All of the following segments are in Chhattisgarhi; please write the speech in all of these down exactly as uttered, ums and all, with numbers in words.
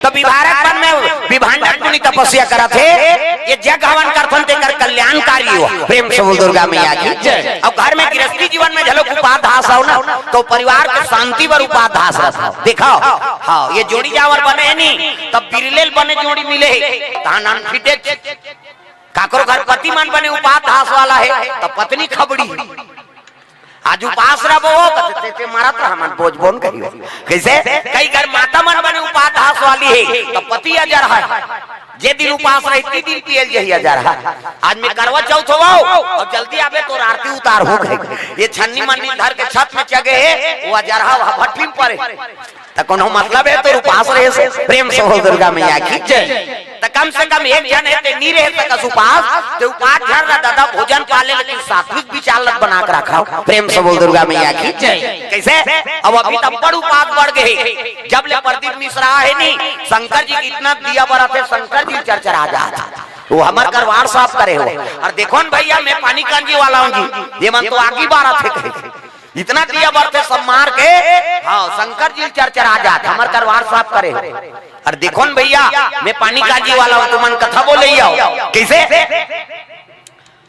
तो विभारक वन में विभांडक मुनि तपस्या करत हे, ये जग हवन करथन तेकर कल्याणकारी हो। प्रेम से बोल दुर्गा मैया की। जय। अब घर में गृहस्थी जीवन में झलक उपास धास हो ना, तो परिवार के शांति बर उपास धास रहत हो। देखो, हाँ, ये जोड़ी जावर बने हे नी, तब बिरलेल बने जोड़ी मिले हे, तहां नाम फिटे। काकरो घर पति मन बने उपास धास वाला हे, तो पत्नी खबड़ी। आज उपास रहो, कथे, "ते, ते मरत रह, मन बोझ बोन कहियो।" कैसे? कई घर माता मन बने उपास धास वाली हे, तो पति अजर हे। जे दिन उपास रही, ती दिन पियल जही अजर हे। आज मैं करवा चौथ हो, और जल्दी आबे, तोर आरती उतार हो गए। ये छन्नी मन्नी धर के छत में चघे हे, वो अजर हे, वह भट्ठी में पड़े। त कोनो मतलब हे तोर उपास रहे से? प्रेम से बोल दुर्गा मैया की। जय। त कम से कम एक झन हे ते नी रहे सकस उपास, ते उपास झन रह दादा, भोजन पाले, लेकिन सात्विक विचार ल बना के रखव। प्रेम से बोल दुर्गा मैया की। जय। कैसे? अब अभी त बड़ उपास बढ़ गए, जब ले प्रदीप मिश्रा हे नी, शंकर जी के इतना दिया बरत हे, शंकर जी चरचरा जात हे। वो हमर करवार साफ करे हो। और देखो न भैया, मैं पानी कांजी वाला हूँ जी, ये मन तो आगी बारत हे कहे। इतना दिया बरत हे सब मार के, हाँ, शंकर जी चरचरा जात, हमर करवार साफ करे हो। और देखो न भैया, मैं पानी कांजी वाला हूँ, तुमन कथा बोले ही आओ। कैसे?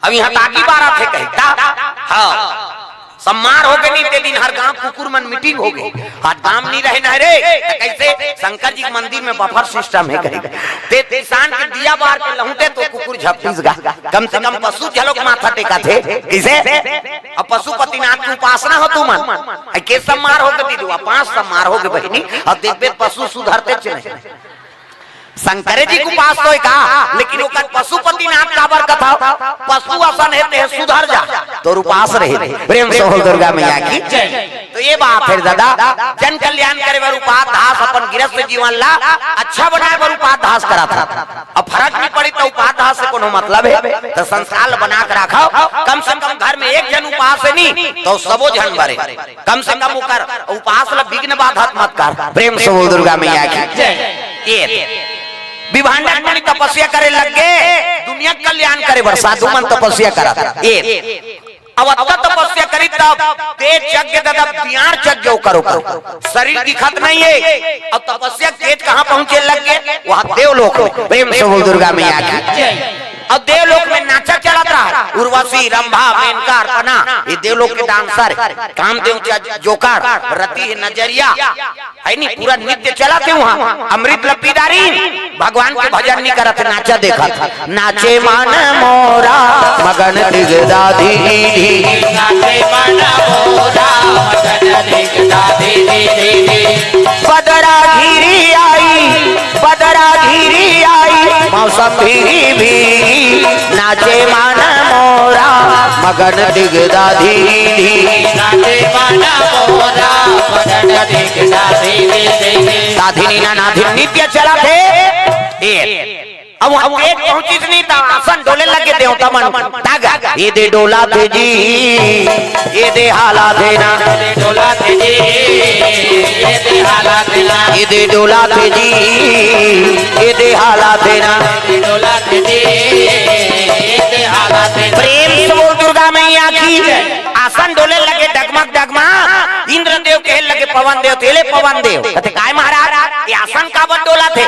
अब यहाँ तागी बारत हे कहे, ता? हाँ। सब मार हो गए नी, ते दिन हर गांव कुकुर मन मीटिंग हो गई। आज गांव नी रहे न रे, त कैसे? शंकर जी के मंदिर में बफर सिस्टम हे कहे। ते किसान के दिया बार के लहुटे तो कुकुर झपटिस गा। कम से कम पशु झलक माथा टेकत हे। कैसे? अब पशुपतिनाथ के उपासना हो तुमन। आई के सब मार हो गए दीदी, पांच सब मार हो गए बहिनी। अब देखबे पशु सुधरते च नहीं। शंकरे जी के उपास तो हे का, लेकिन ओकर पशुपतिनाथ काबर कथा, पशु असन हे ते सुधर जा, तोर उपास रहे। प्रेम से बोल दुर्गा मैया की। जय। तो ये बात हे दादा, जन कल्याण करे बर उपास धास, अपन गृहस्थ जीवन ला अच्छा बनाए बर उपास धास करत हे। अब फरक नी पड़ी त उपास धास से कोनो मतलब हे, त संस्कार ल बना के राखव। कम से कम घर में एक झन उपास हे नी, त सबो झन बरे। कम से कम ओकर उपास ल विघ्न बाधक मत कर। प्रेम से बोल दुर्गा मैया की। जय। ये विभांडक मुनि तपस्या करे लग गे, दुनिया के कल्याण करे बर साधु मन तपस्या करत। ये अब अतका तपस्या करी तब तेज जग गे दादा, बियार जग गे ओकर ऊपर। शरीर दिखत नहीं हे। अब तपस्या तेज कहाँ पहुंचे लग गे? वहाँ देवलोक में। प्रेम से बोल दुर्गा मैया की। जय। अब देवलोक में नाचा चलत रहा, उर्वशी, रंभा, मेनका, अर्पणा, ये देवलोक के डांसर, कामदेव च-, जोकर, रति हे नजरिया, हे नी, पूरा नृत्य चलत हे वहाँ। अमृत ल पीदारी, भगवान के भजन नी करत, नाचा देखत। नाचे मन मोरा मगन दिगदाधी। नाचे मन मोरा मगन दिगदाधी। बदरा घिरी आई, बदरा घिरी आई, मौसम भीरी भीरी। नाचे मन मोरा मगन दिगदाधी। नाचे मन मोरा मगन दिगदाधी। दाधिनी ना नाधिन नृत्य चलत हे। ए, अब वहाँ तेज पहुंचिस नी त आसन डोले लग गे देवता मन। तागा, ये दे डोला थे जी, ये दे हाला थे ना। डोला थे जी, ये दे हाला थे ना। ये दे डोला थे जी, ये दे हाला थे ना। डोला थे जी, ये दे हाला थे ना। प्रेम से बोल दुर्गा मैया की। आसन डोले लगे डगमग डगमग, इंद्रदेव कहे लगे पवन देव, तेले पवन देव। कथे, "काय महाराज, ये आसन काबर डोला थे?"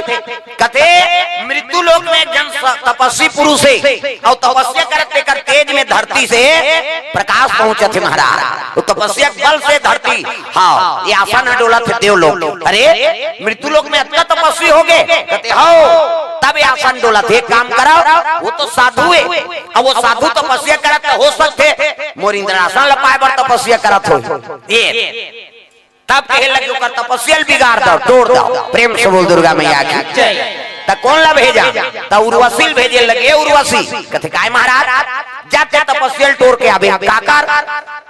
कथे, "मृत्यु लोक में एक झन स-, तपस्वी पुरुष हे, अउ तपस्या करत तेकर तेज में धरती से प्रकाश पहुंचत हे महाराज। वो तपस्या के बल से धरती, हाँ, ये आसन ह डोलत हे देवलोक। अरे, मृत्यु लोक में अतका तपस्वी हो गे?" कथे, "हो, तब ये आसन डोलत हे।" एक काम करव, वो तो साधु हे, अब वो साधु तपस्या करत त हो सकथे, मोर इंद्रासन ल पाए बर तपस्या करत हो। ये तब कहे लगे, "ओकर तपस्या ल बिगाड़ दव, तोड़ दव।" प्रेम से बोल दुर्गा मैया की। जय। त कोन ला भेजा? त उर्वशी ल भेजे लगे, "उर्वशी।" कथे, "काय महाराज?" "जा ते तपस्या ल टोर के आबे।" "काकर?"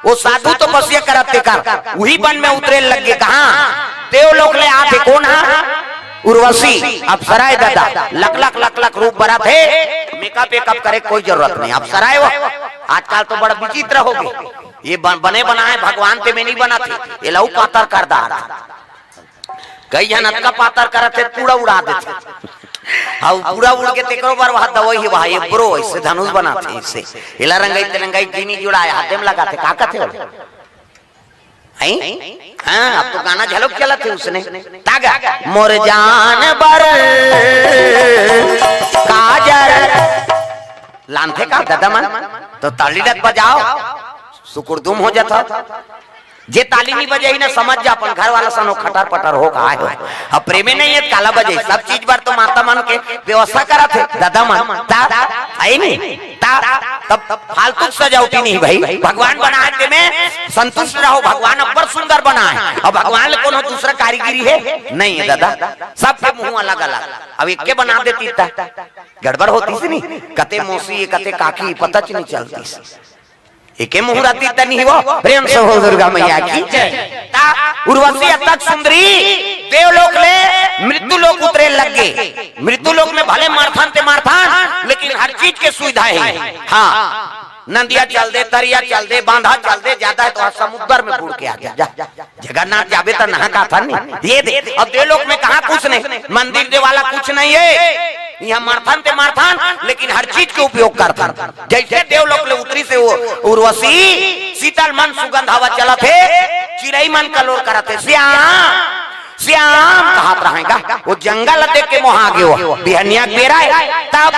"वो साधु तपस्या करत तेकर।" उही बन में उतरे लग गे। कहाँ? देवलोक ले आथे। कोन हा? उर्वशी। अप्सरा ए दादा, लख लख लख लख रूप बरत हे, मेकअप वेकअप करे कोई जरूरत नहीं। अप्सरा ए वो। आजकल तो बड़ा विचित्र हो गे। ये बन-, बने बनाए भगवान ते में नहीं बनत हे, ये लहू पातर कर डारथे। कई झन अतका पातर करत हे, पूरा उड़ा देथे। अउ पूरा उड़ के तेकरो बर वहाँ दवाई हे, वहाँ ये ब्रो ऐसे धनुष बनाथे, ऐसे। एला रंगाई ते रंगाई जीनी जुड़ाए, हाथे में लगाथे, का कथे ओला? हैं? हाँ, अब तो गाना झलक चलत हे उसने। तागा, मोर जान बर काजर। लानथे का ददा मन? तो ताली लत बजाओ, सुकुरदुम हो जाता। जे ताली नहीं बजाई ना, समझ जा अपन घर वाला सनो खटर पटर हो कहा है। अब प्रेमे नहीं है, काला बजे, सब चीज बर तो माता मन के व्यवस्था करत हे, ददा मन। ता, आई नहीं? ता, तब फालतू सजावटी नहीं भाई, भगवान बनाए ते में संतुष्ट रहो, भगवान अब्बड़ सुंदर बनाए। अब भगवान ले कोनो दूसरा कारीगरी है? नहीं है दादा, सबके मुंह अलग अलग। अब एक के बना देती ता गड़बड़ होती सी नहीं, कते मौसी, कते काकी, पता च नहीं चलती सी। एके मुहूर्त तनी हो, प्रेम से हो दुर्गा मैया की। ता उर्वशी अतक सुंदरी देवलोक ले मृत्यु लोक उतरे लग गे। मृत्यु लोक में भले मरथन ते मरथन, लेकिन हर चीज के सुविधा है। हाँ, नदिया चल दे, तरिया चल दे, बांधा चल दे, ज्यादा है तो आज समुद्र में बुड़ के आ जा, जा। जगन्नाथ जाबे त नहा का था नहीं। ये दे, अब देवलोक में कहा कुछ नहीं, मंदिर देवाला कुछ नहीं है। यहाँ मरथन ते मरथन, लेकिन हर चीज के उपयोग करथन। जैसे देवलोक ले उतरी से वो उर्वशी, शीतल मन सुगंध हवा चलत हे, चिरई मन कलोर करत हे, श्याम, श्याम कहत रहेगा। वो जंगल देख के मोहा गयो, बिहनिया के बेरा है, तब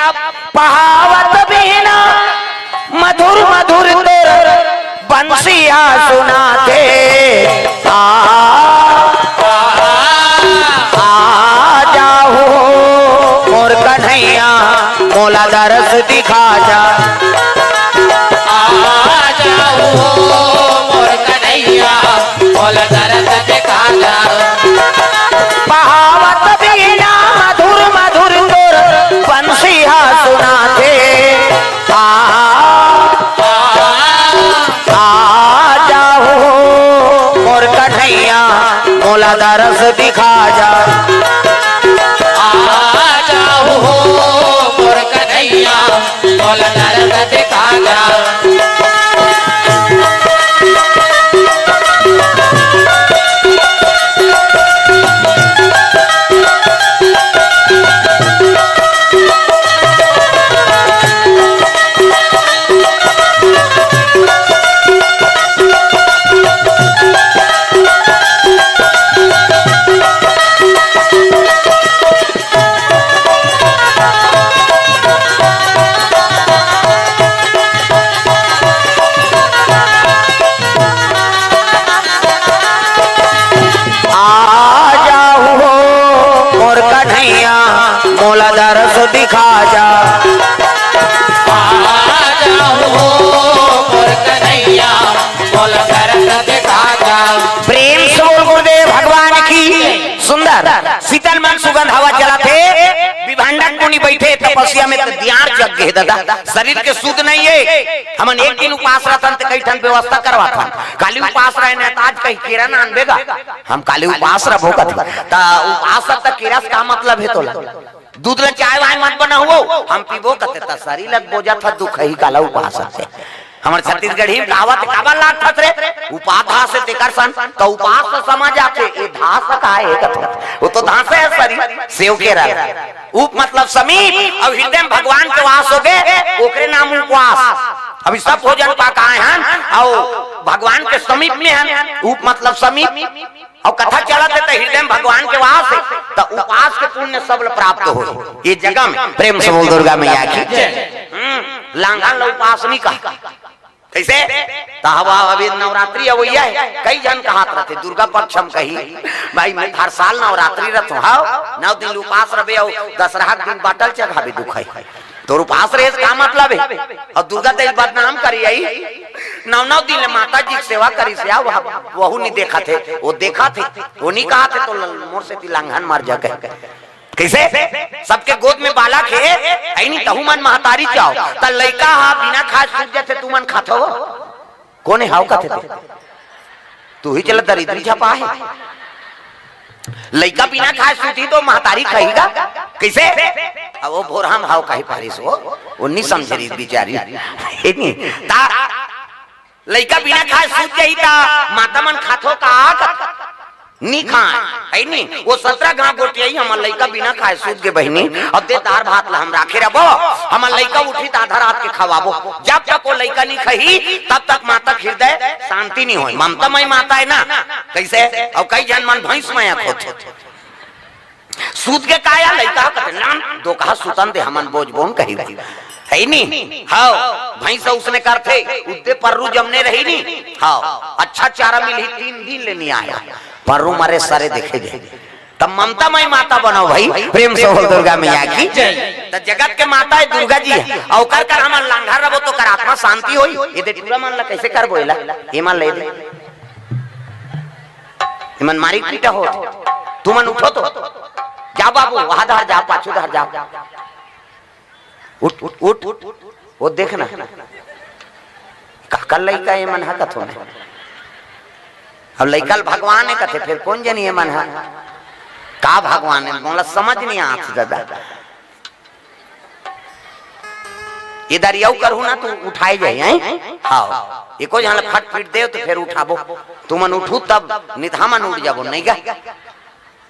पहावत बिहना मधुर मधुर तोर बंसिया सुनाथे। आ, आ जाहू मोर कन्हैया, मोला दरस दिखा जा। आ जाहू मोर कन्हैया, मोला दरस दिखा जा। पहावत बिहना मधुर मधुर तोर बंसिया सुनाथे। आ, आ जाहू मोर कन्हैया, मोला दरस दिखा जा। आ जाहू मोर कन्हैया, मोला दरस दिखा जा। आ जाहू हो मोर कन्हैया, मोला दरस दिखा जा। आ जाहू हो मोर कन्हैया, मोला दरस दिखा जा। प्रेम से बोल गुरुदेव भगवान की। सुंदर शीतल मन सुगंध हवा चलत हे। विभांडक मुनि बैठे तपस्या में, त दियार जग गे दादा, शरीर के सुध नहीं हे। हमन एक दिन उपास रहथन त कई ठन व्यवस्था करवाथन। काली उपास रहे न, त आज कहीं केरा ना आनबे गा। हम काली उपास रहो कथे, त उपास त केरा से का मतलब हे तोला? दूध ल चाय वाय मत बनाओ, हम पीबो कथे, त शरीर लग बोजा था दुख ही काला उपास हे। हमर छत्तीसगढ़ी में कहावत, काबर लात हस रे? उपाधा से तेकर सन, त उपास से समझ आथे, ए धास का हे कथे। वो तो धासे हे शरीर, सेव केरा। उप मतलब समीप, अउ हृदय में भगवान के वास हो गे, ओकरे नाम उपवास। अभी सब भोजन पा के आए हन, अउ भगवान के समीप में हन, उप मतलब समीप। अउ कथा चलत हे त हृदय में भगवान के वास हे, त उपास के पुण्य सब ल प्राप्त हो। ये जगह में प्रेम से बोल दुर्गा मैया की। हम्म, लांघन ल उपास नहीं कहा। कैसे? त हवा अभी नवरात्रि अवइया हे, कई झन कहत रहथे, दुर्गा पक्ष हम कही, भाई मैं हर साल नवरात्रि रथों, हव, नौ दिन उपास रबे अउ दसरहा के दिन बाटल चघाबे दुखई। तोर उपास रहे से का मतलब हे? अउ दुर्गा देवी बदनाम करी आई, नौ नौ दिन ले माता जी के सेवा करी से, आ वह, वहू नहीं देखत हे, वो देखत हे, वो नहीं कहत हे, त ल-, मोर सेती लांघन मर जा कहे। कैसे? सबके गोद में बालक हे, ऐनी तहू मन महतारी जाओ, त लइका हा बिना खाए सूत जाथे, तू मन खाथो? कोन हे हाव कथे ते? तू ही चला दरिद्री झपा हे। लइका बिना खाए सूती त महतारी खाही गा? कैसे? अब वो भोरहा म हाव कहे पारिस हो, वो नहीं समझे रही बेचारी। हे नहीं? ता लइका बिना खाए सूत जाही त माता मन खाथो का? नी खाए, हे नी? वो सतरा घांव गोठियाही, हमर लइका बिना खाए सूत गे बहिनी, अब दे दार भात ला हम राखे रबो। हमर लइका उठी त आधा रात के खवाबो। जब तक वो लइका नहीं खही, तब तक माता के हृदय शांति नहीं होय। ममता मई माता हे ना, कइसे? अउ कई झन मन भैंस मया होथे। सूत के का या लइका कथे, "नान, दो कहा सुतन दे, हमन बोझ बोन कही।" हे नी? हव, भैंस उसने करथे, उद्दे पर्रू जमने रही नी। हव, अच्छा चारा मिलही, तीन दिन ले नहीं आया। पर्रू मरे सरे देखे दे। तब ममता मई माता बनो भाई, प्रेम से बोल दुर्गा मैया की। जय। त जगत के माता हे दुर्गा जी हे, अउ ओकर कर हमन लांघर रबो त ओकर आत्मा शांति होई। ये दे टूरा मन ला कइसे करबो एला? ये मन ले दे। ये मन मारी पीटा हो। तुमन उठो तो। जा बाबू, वहां धर जा, पाछू धर जा। उठ, उठ, उठ। वो देखना। काकर लइका ये मन हा कथो मैं। अब लइका ल भगवान हे कथे, फेर कोन जनी ये मन हा? का भगवान हे? मोला समझ नहीं आत दादा। ये दरियाऊ करहू ना, तू उठाए जाए, हैं? हाँ। एको झन ल फट पीट दे, त फेर उठाबो। तुमन उठू तब, नित हमन उठ जाबो, नहीं गा?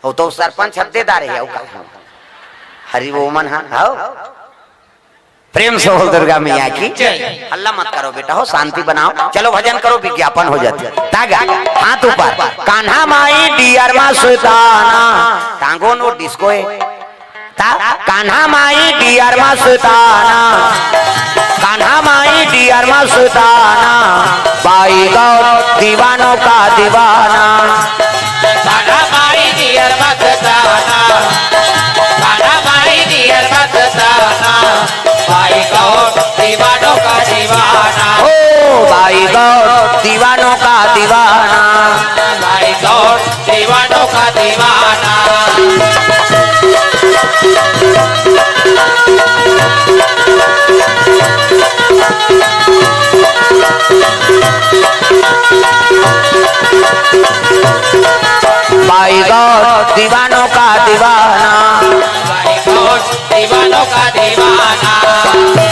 अउ तो सरपंच हद्देदार हे, अउ का? हरि वो मन हा, हव? प्रेम से बोल दुर्गा मैया की। जय। हल्ला मत करो बेटा, हो शांति बनाओ, चलो भजन करो, विज्ञापन हो जाथे। तागा, हाथ ऊपर। कान्हा माई डियर मा सुताना। टांगो नो डिस्को हे। ता, कान्हा माई डियर मा सुताना। कान्हा माई डियर मा सुताना। बाई गौर दीवानों का दीवाना। कान्हा माई डियर मा सुताना। कान्हा माई डियर मा सुताना। बाई गौर दीवानों का दीवाना। ओ बाई गौर दीवानों का दीवाना। बाई गौर दीवानों का दीवाना। बाई गौर दीवानों का दीवाना। बाई गौर दीवानों का दीवाना।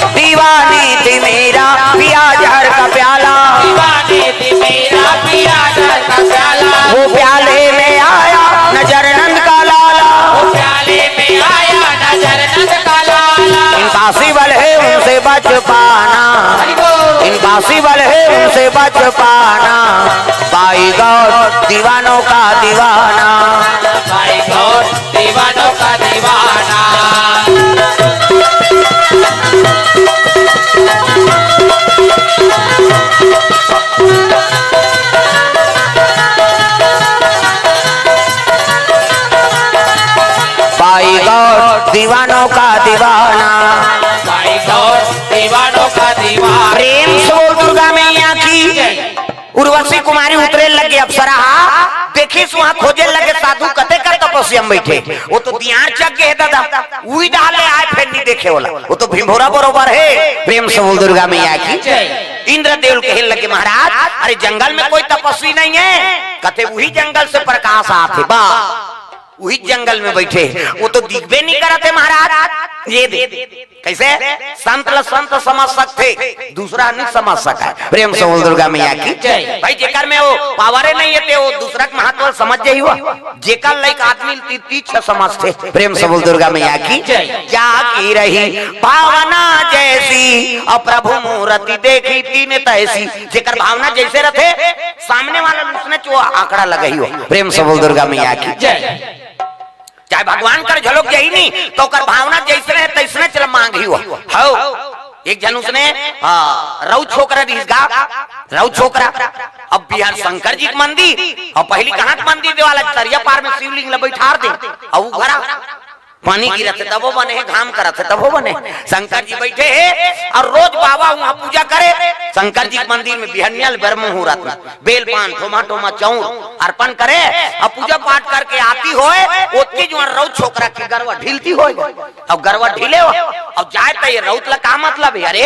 दीवानी थी मेरा पिया जहर का प्याला। दीवानी थी मेरा पिया जहर का प्याला। वो प्याले में आया नजर नंद का लाला। वो प्याले में आया नजर नंद का लाला। इनका सिवल है उनसे बच पाना। हरि बोल। इनका सिवल है उनसे बच पाना। बाई गौर दीवानों का दीवाना। बाई गौर दीवानों का दीवाना। बाई गौर दीवानों का दीवाना। बाई गौर दीवानों का दीवाना। प्रेम से बोल दुर्गा मैया की। उर्वशी कुमारी उतरे लगे अप्सरा हा, देखिस वहां खोजे लगे साधु कते कर तपस्या में बैठे। वो तो दियार चक गे हे दादा, उही डाले आए फेर नहीं देखे वाला। वो तो भिंभोरा बरोबर हे। प्रेम से बोल दुर्गा मैया की। जय। इंद्रदेव कहे लगे महाराज, अरे जंगल में कोई तपस्वी नहीं हे, कथे उही जंगल से प्रकाश आथे बा। उही जंगल में बैठे, वो तो दिखबे नहीं करत हे महाराज। ये दे, कइसे? संत ल संत समझ सकथे, दूसरा नहीं समझ सका। प्रेम से बोल दुर्गा मैया की। जय। भाई जेकर में वो पावरे नहीं हे ते वो दूसरा के महत्व समझ जाही। वो जेकर लाइक आदमी ती-, तीछ समझथे। प्रेम से बोल दुर्गा मैया की। जय। जा की रही भावना जैसी, अउ प्रभु मूरति देखी तीन तैसी। जेकर भावना जैसे रथे, सामने वाला उसने जो आंकड़ा लगही हो। प्रेम से बोल दुर्गा मैया की। जय। चाहे भगवान कर झलक जाही नी, त ओकर भावना जैसने हे, तैसने चल मांगही हो। हव। एक झन उसने, हाँ, रउत छोकरा रिहिस गा, रउत छोकरा। अब बिहार शंकर जी के मंदिर, अउ पहिली कहाँ के मंदिर देवाला, तरिया पार में शिवलिंग ल बैठार दे, अउ उ घरा पानी गिरत हे, तभो बने हे, घाम करत हे, तभो बने हे। शंकर जी बैठे हे, अउ रोज बाबा उहाँ पूजा करे। शंकर जी के मंदिर में बिहनिया ले बर मुहूर्त में बेल पान, ठोमा ठोमा चौर अर्पण करे, अउ पूजा पाठ करके आती होय, ओतकी जुवार रउत छोकरा के गरवा ढिलती होय। अउ गरवा ढिले हो, अउ जाय त ये रउत ला का मतलब हे? अरे,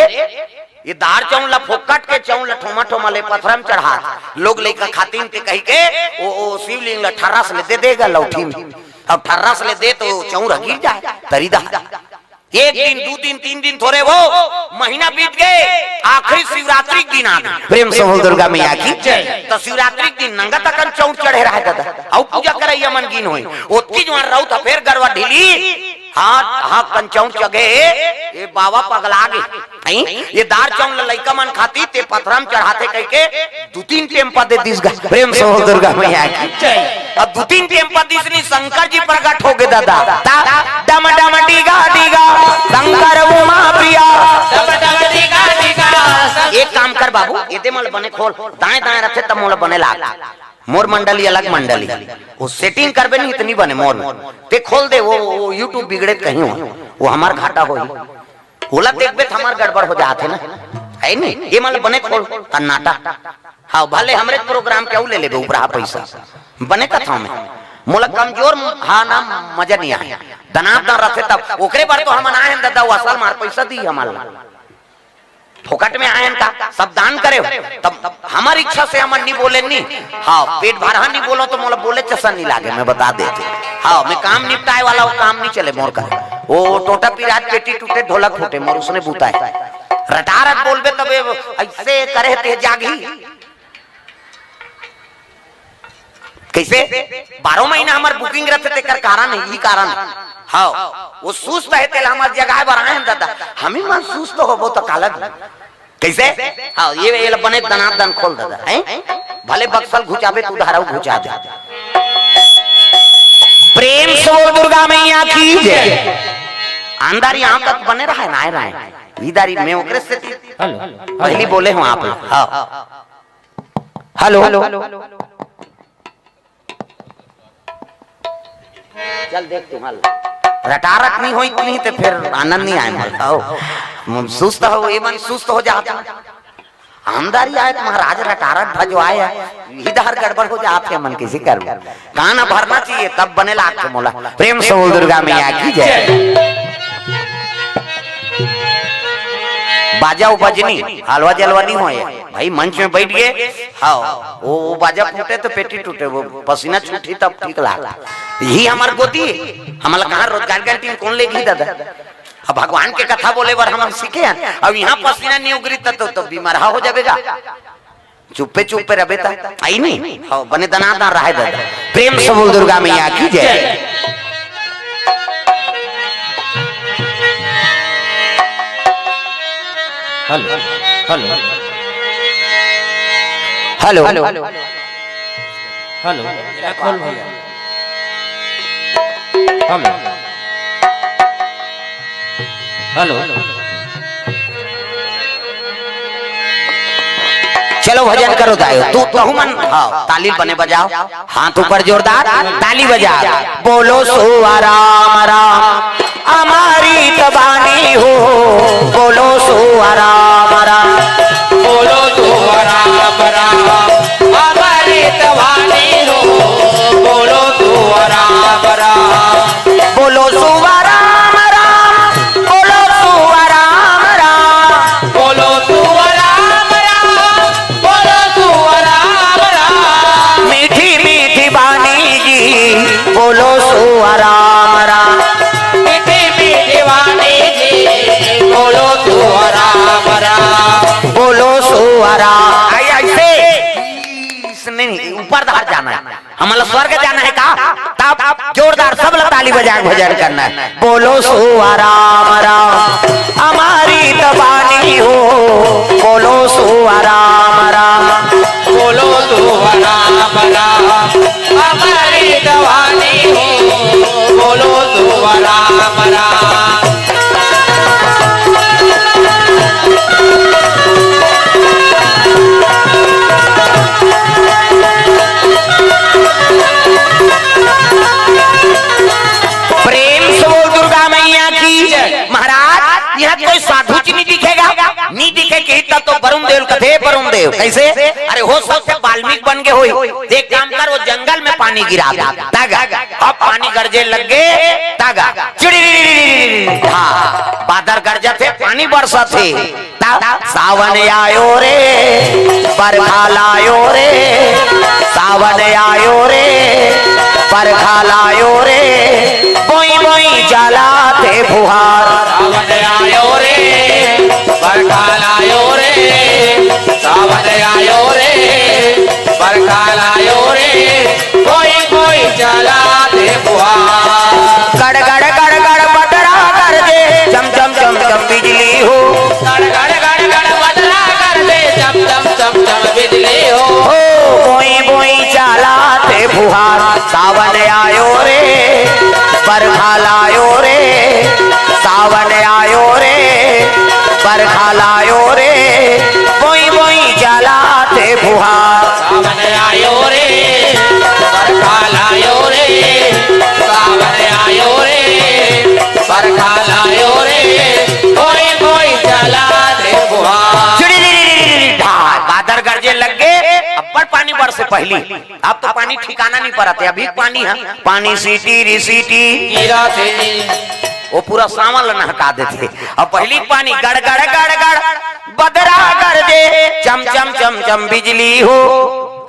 ये दार चौर ला फोकट के चौर ला ठोमा ठोमा ले पथरा में चढ़ात, लोग लइका खातिन ते कहिके, ओ, ओ शिवलिंग ला ठर्रस ले दे देगा लौठी में। अउ ठर्रस ले दे त चौर ह गिर जाय, तरी दहा। एक दिन, दू दिन, तीन दिन थोरे वो, महीना बीत गे, आखिरी शिवरात्रि के दिन आ गे। प्रेम से बोल दुर्गा मैया की। जय। त शिवरात्रि के दिन नंगत अकन चौर चढ़े रहय दादा, अउ पूजा करइया मन गिन होय। ओतकी जुवार रउत ह फेर गरवा ढिली, हाँ, हाँ, कंचौन चघे, ये बाबा पगला गे। हैं? ये दार चौन ल लइका मन खाती, ते पथरा म चढ़ाथे कहिके, दू तीन टेम्पा दे दिस गा। प्रेम से बोल दुर्गा मैया की। जय। अब दू तीन टेम्पा दिस नहीं, शंकर जी प्रकट हो गे दादा। ता, डम डम डीगा डीगा, शंकर उमा प्रिया। डम डम डीगा डीगा। एक काम कर बाबू, एदे मोला बने खोल, दाएं दाएं रखे तब मोला बने लाग। मोर मंडली अलग मंडली, वो सेटिंग करबे नहीं इतनी बने मोर में। ते खोल दे, वो, वो YouTube बिगड़े कहीं हो, वो हमार घाटा होही। ओला देखबे त हमार गड़बड़ हो जात हे ना, है नहीं? ये मतलब बने खोल, सन्नाटा। हाँ, भले हमरे प्रोग्राम के अउ ले लेबे उपराहा पैसा, बने कथा में। मोला कमजोर, हाँ ना, मजा नहीं आए। दनादन रथे तब, ओकरे बर तो हमन आए हन दादा, वो असल मार पैसा दी हमन ला। फोकट में आए हन का, सब दान करे हो। तब हमर इच्छा से हमन नहीं बोले नहीं। हाँ, पेट भरहा नहीं बोलो तो मोला बोले चसन नहीं लागे, मैं बता देते। हाँ, मैं काम निपटाए वाला हूँ, काम नहीं चले मोर करे। वो टोटा पिरात पेटी टूटे ढोलक फूटे, मोर उसने बूता है। रटारट बोलबे तबे ऐसे करे ते जागी। कैसे? बारह महीना हमर बुकिंग रथे, तेकर कारण है, ई कारण। हाँ, वो सुस्त है, तेला हमर जगह बर आए हैं दादा। हम ही मन सुस्त होबो तो काला भी। कैसे? हाँ, ये, ये बने दनादन खोल दादा, हैं? भले बक्सल घुचाबे, तू धाराऊ घुचा दे। प्रेम से बोल दुर्गा मैया की जय। अंदर यहाँ तक बने रहा है, ना आए रहा है। इधर ही मैं ओकरे से हेलो। पहली बोले हूँ आप। हाँ। हेलो। चल देख तू, हल। रटारट नहीं होई, नहीं तो फिर आनंद नहीं आए मोर। आओ। सुस्त हो, ये मन सुस्त हो जाता। आमदारी आए तो महाराज रटारट भजवाए है। इधर गड़बड़ हो जात है, मन किसी कर। गाना भरना चाहिए, तब बने लाग के मोला। प्रेम से बोल दुर्गा मैया की जय। बाजा वो बजनी, हलवा जलवा नहीं होए। भाई मंच में बैठ गए, हाँ, वो, वो बाजा फूटे तो पेटी टूटे, वो पसीना छूटी तब ठीक लाग। यही हमार गोती, हमला कहाँ रोजगार गारंटी में कौन लेगी दादा? अब भगवान के कथा बोले बर हम सीखे हैं, अब यहाँ पसीना नहीं उगरी त तो, तो बीमार हो जाबेगा। चुप्पे चुप्पे रबे त आई नहीं, हाँ, बने दनादन रहे दादा। प्रेम से बोल दुर्गा मैया की जय। Hello, hello. हेलो। हेलो। एला खोल भैया। हेलो। हेलो। चलो भजन करो दायो, तू तहु मन, हाँ, ताली बने बजाओ, हाथ ऊपर जोरदार, ताली बजा, बोलो सुआ राम राम। अमृत बानी हो, बोलो सुआ राम राम। बोलो सुआ राम राम, अमृत बानी हो, बोलो सुआ राम राम। बोलो सुआ राम राम, बोलो सुआ राम राम। बोलो सुआ राम राम, बोलो सुआ राम राम। मीठी मीठी बानी जी, बोलो सुआ राम राम। मीठी मीठी बानी जी, बोलो सुआ राम राम। बोलो सुआ राम। आई, ऐसे। इसने नहीं, ऊपर धार जाना है। हमला स्वर्ग जाना है का? तब जोरदार सब ला ताली बजा के भजन करना है। बोलो सुआ राम राम, अमृत बानी हो। बोलो सुआ राम राम। बोलो सुआ राम राम, अमृत बानी हो। बोलो सुआ राम राम। प्रेम से बोल दुर्गा मैया की जय। महाराज, यहाँ कोई साधु जी नहीं दिखेगा? नहीं दिखे कि तब तो वरुण देव कथे, वरुण देव कैसे? अरे हो सकथे वाल्मीकि बन के होई। एक काम कर, वो जंगल में पानी गिरा दे। तग, अब पानी गरजे लग गे, तग, चिड़ी, हाँ, बादर गरजथे, पानी बरसथे। ता-, सावन आयो रे, बरखा लायो रे, सावन आयो रे, बरखा लायो रे, बोई बोई चलाथे फुहार। सावन आयो रे, बरखा लायो रे, सावन आयो रे, बरखा लायो रे, कोई कोई चलाथे फुहार। गड़ गड़ गड़ गड़ बट बरखा लायो रे, सावन आयो रे, बरखा लायो रे, बोई बोई चलाथे फुहार। सावन आयो रे, बरखा लायो रे, सावन आयो रे, बरखा लायो रे, बोई बोई चलाथे फुहार। चिड़ी री री री री री, ढार, बादर गरजे लग गे, अब्बड़ पानी बरसे पहिली। अब तो पानी ठिकाना नहीं परत हे, अभी पानी हे, पानी सीटी री सीटी। गिरा थे। वो पूरा सावन ल नहका देथे। अब पहिली पानी गड़ गड़ गड़ गड़, बदरा गरजे, चम चम चम चम बिजली हो।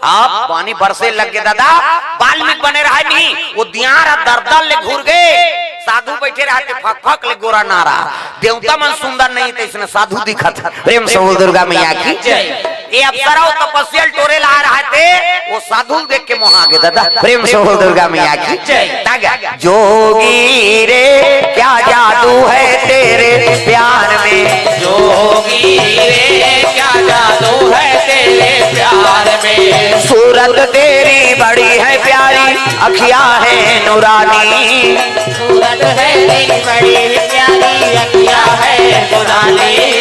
अब पानी बरसे लग गे दादा, बाल्मीक बने रहा नहीं, वो दियारा दरदर ले घुर गे, साधु बैठे रहते फक फक ले गोरा नारा, देवता मन सुंदर नहीं थे, इसने साधु दिखत। प्रेम से बोल दुर्गा मैया की। जय। ये अप्सरा वो तपस्या ल टोरे ला रहा थे, वो साधु ल देख के मोहा गे दादा। प्रेम से बोल दुर्गा मैया की। जय। तागा। जोगी रे क्या जादू है तेरे प्यार में। जोगी रे क्या जादू है तेरे प्यार में। सूरत तेरी बड़ी है प्यारी, अखियां है नूरानी। सूरत है तेरी बड़ी प्यारी, अखियां है नूरानी।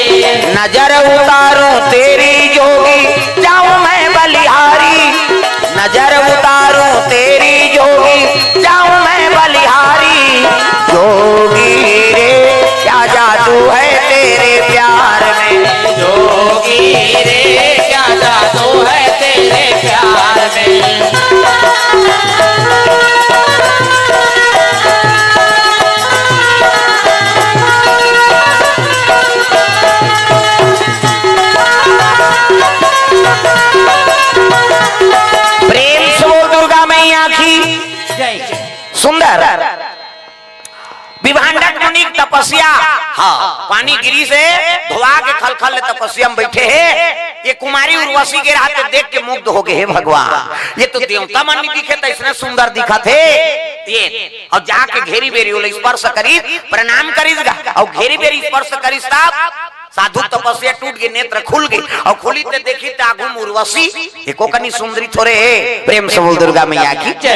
नजर उतारूं तेरी जोगी, जाऊं मैं बलिहारी। नजर उतारूं तेरी जोगी, जाऊं मैं बलिहारी। जोगी रे क्या जादू है तेरे प्यार में। जोगी रे क्या जादू है तेरे प्यार में। प्रेम से बोल दुर्गा मैया की। जय। सुंदर। विभांडक मुनि के तपस्या। हाँ, पानी गिरी से धोआ के खलखल ले तपस्या में बैठे हे। ये कुमारी उर्वशी के रहते देख के मुग्ध हो गए, "हे भगवान, ये तो देवता मन नहीं दिखे, तो इसने सुंदर दिखत हे।" ये और जाके घेरी बेरी ओला स्पर्श करिस, प्रणाम करिस गा, और घेरी बेरी स्पर्श करिस तब साधु तपस्या टूट गे, नेत्र खुल गे, और खुली ते देखी त आगू म उर्वशी, एको कनी सुंदरी थोरे हे। प्रेम से बोल दुर्गा मैया की। जय।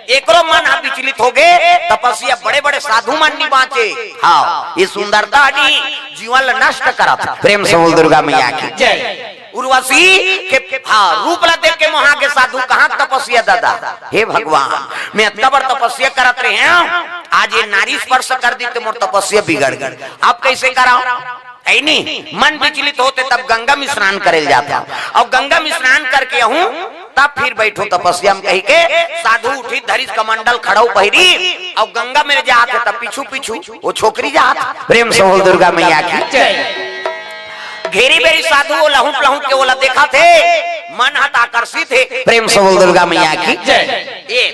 एकरो मन ह विचलित हो गे, तपस्या बड़े बड़े साधु मन नी बांचे। हाँ, ये सुंदरता नी जीवन ल नष्ट करत। प्रेम से बोल दुर्गा मैया की। जय। उर्वशी के, हाँ, रूप ला देख के मोहा गे साधु, कहाँ तपस्या दादा? हे भगवान, मैं अतका बड़ तपस्या करत रहे हंव, आज ये नारी स्पर्श कर दी त मोर तपस्या बिगड़ गे। अब कैसे कराओ? ऐ नी, मन विचलित होते तब गंगा में स्नान करे ल जाता हूँ, और गंगा में स्नान करके आहूँ तब फिर बैठूं तपस्या में कही के साधु उठी, धरिस कमंडल, खड़ाऊ पहिरी और गंगा में जात हे तब पीछू पीछू वो छोकरी जात। प्रेम से बोल दुर्गा मैया की। जय। घेरी बेरी साधु वो लहुट लहुट के ओला देखत हे, मन हत आकर्षित हे। प्रेम से बोल दुर्गा मैया की। जय। ये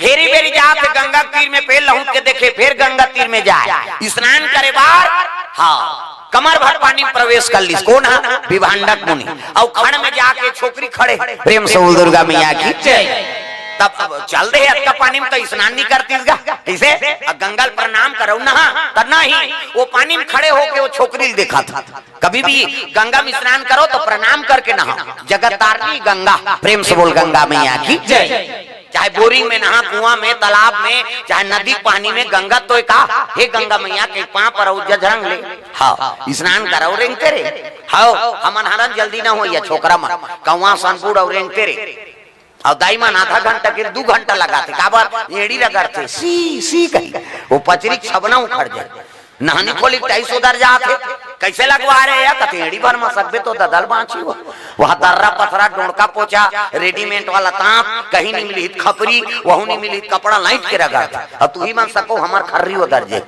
घेरी बेरी जात हे गंगा तीर में, फेर लहुट के देखे, फेर गंगा तीर में जाए स्नान करे बार। हाँ, कमर भर पानी में प्रवेश कर लिस। कोन हा? विभांडक मुनि। अउ खड़ में जाके छोकरी खड़े। प्रेम से बोल दुर्गा मैया की। जय। तब अब चल दे अतका पानी में तो स्नान नहीं करतीस गा। कैसे? अब गंगा ल प्रणाम करव ना, त नहीं, वो पानी में खड़े होके वो छोकरी ल देखत हे। कभी भी गंगा में स्नान करो तो प्रणाम करके नहाओ। जगत तारनी गंगा, प्रेम से बोल गंगा मैया की। जय। चाहे बोरिंग में नहा, कुआं में, तालाब में, चाहे नदी के पानी में, गंगा तो का, हे गंगा मैया के पांव परव जझरंग ले। हाँ, स्नान करव रेंगते रे। हाँ, हमन हरन जल्दी ना होइया छोकरा मन, कौआ सन बूढ़ अउ रेंगते रे। अउ दाई मन आधा घंटा के दू घंटा लगाथे, काबर? एड़ी रगड़थे, सी सी कही, वो पचरी के छबना उखड़ जाए। नहनी खोली के टाइस उधर जात हे, कैसे लगवा रहे या? कथे एड़ी भर म सकबे तो ददल बांची हो। वहाँ दर्रा पथरा, डोंड़का पोछा, रेडीमेड वाला तांत, कहीं नहीं मिली खपरी, वहू नहीं मिली कपड़ा, लाइट के रगड़। और तू ही मन सको हमर खर्री उधर जे,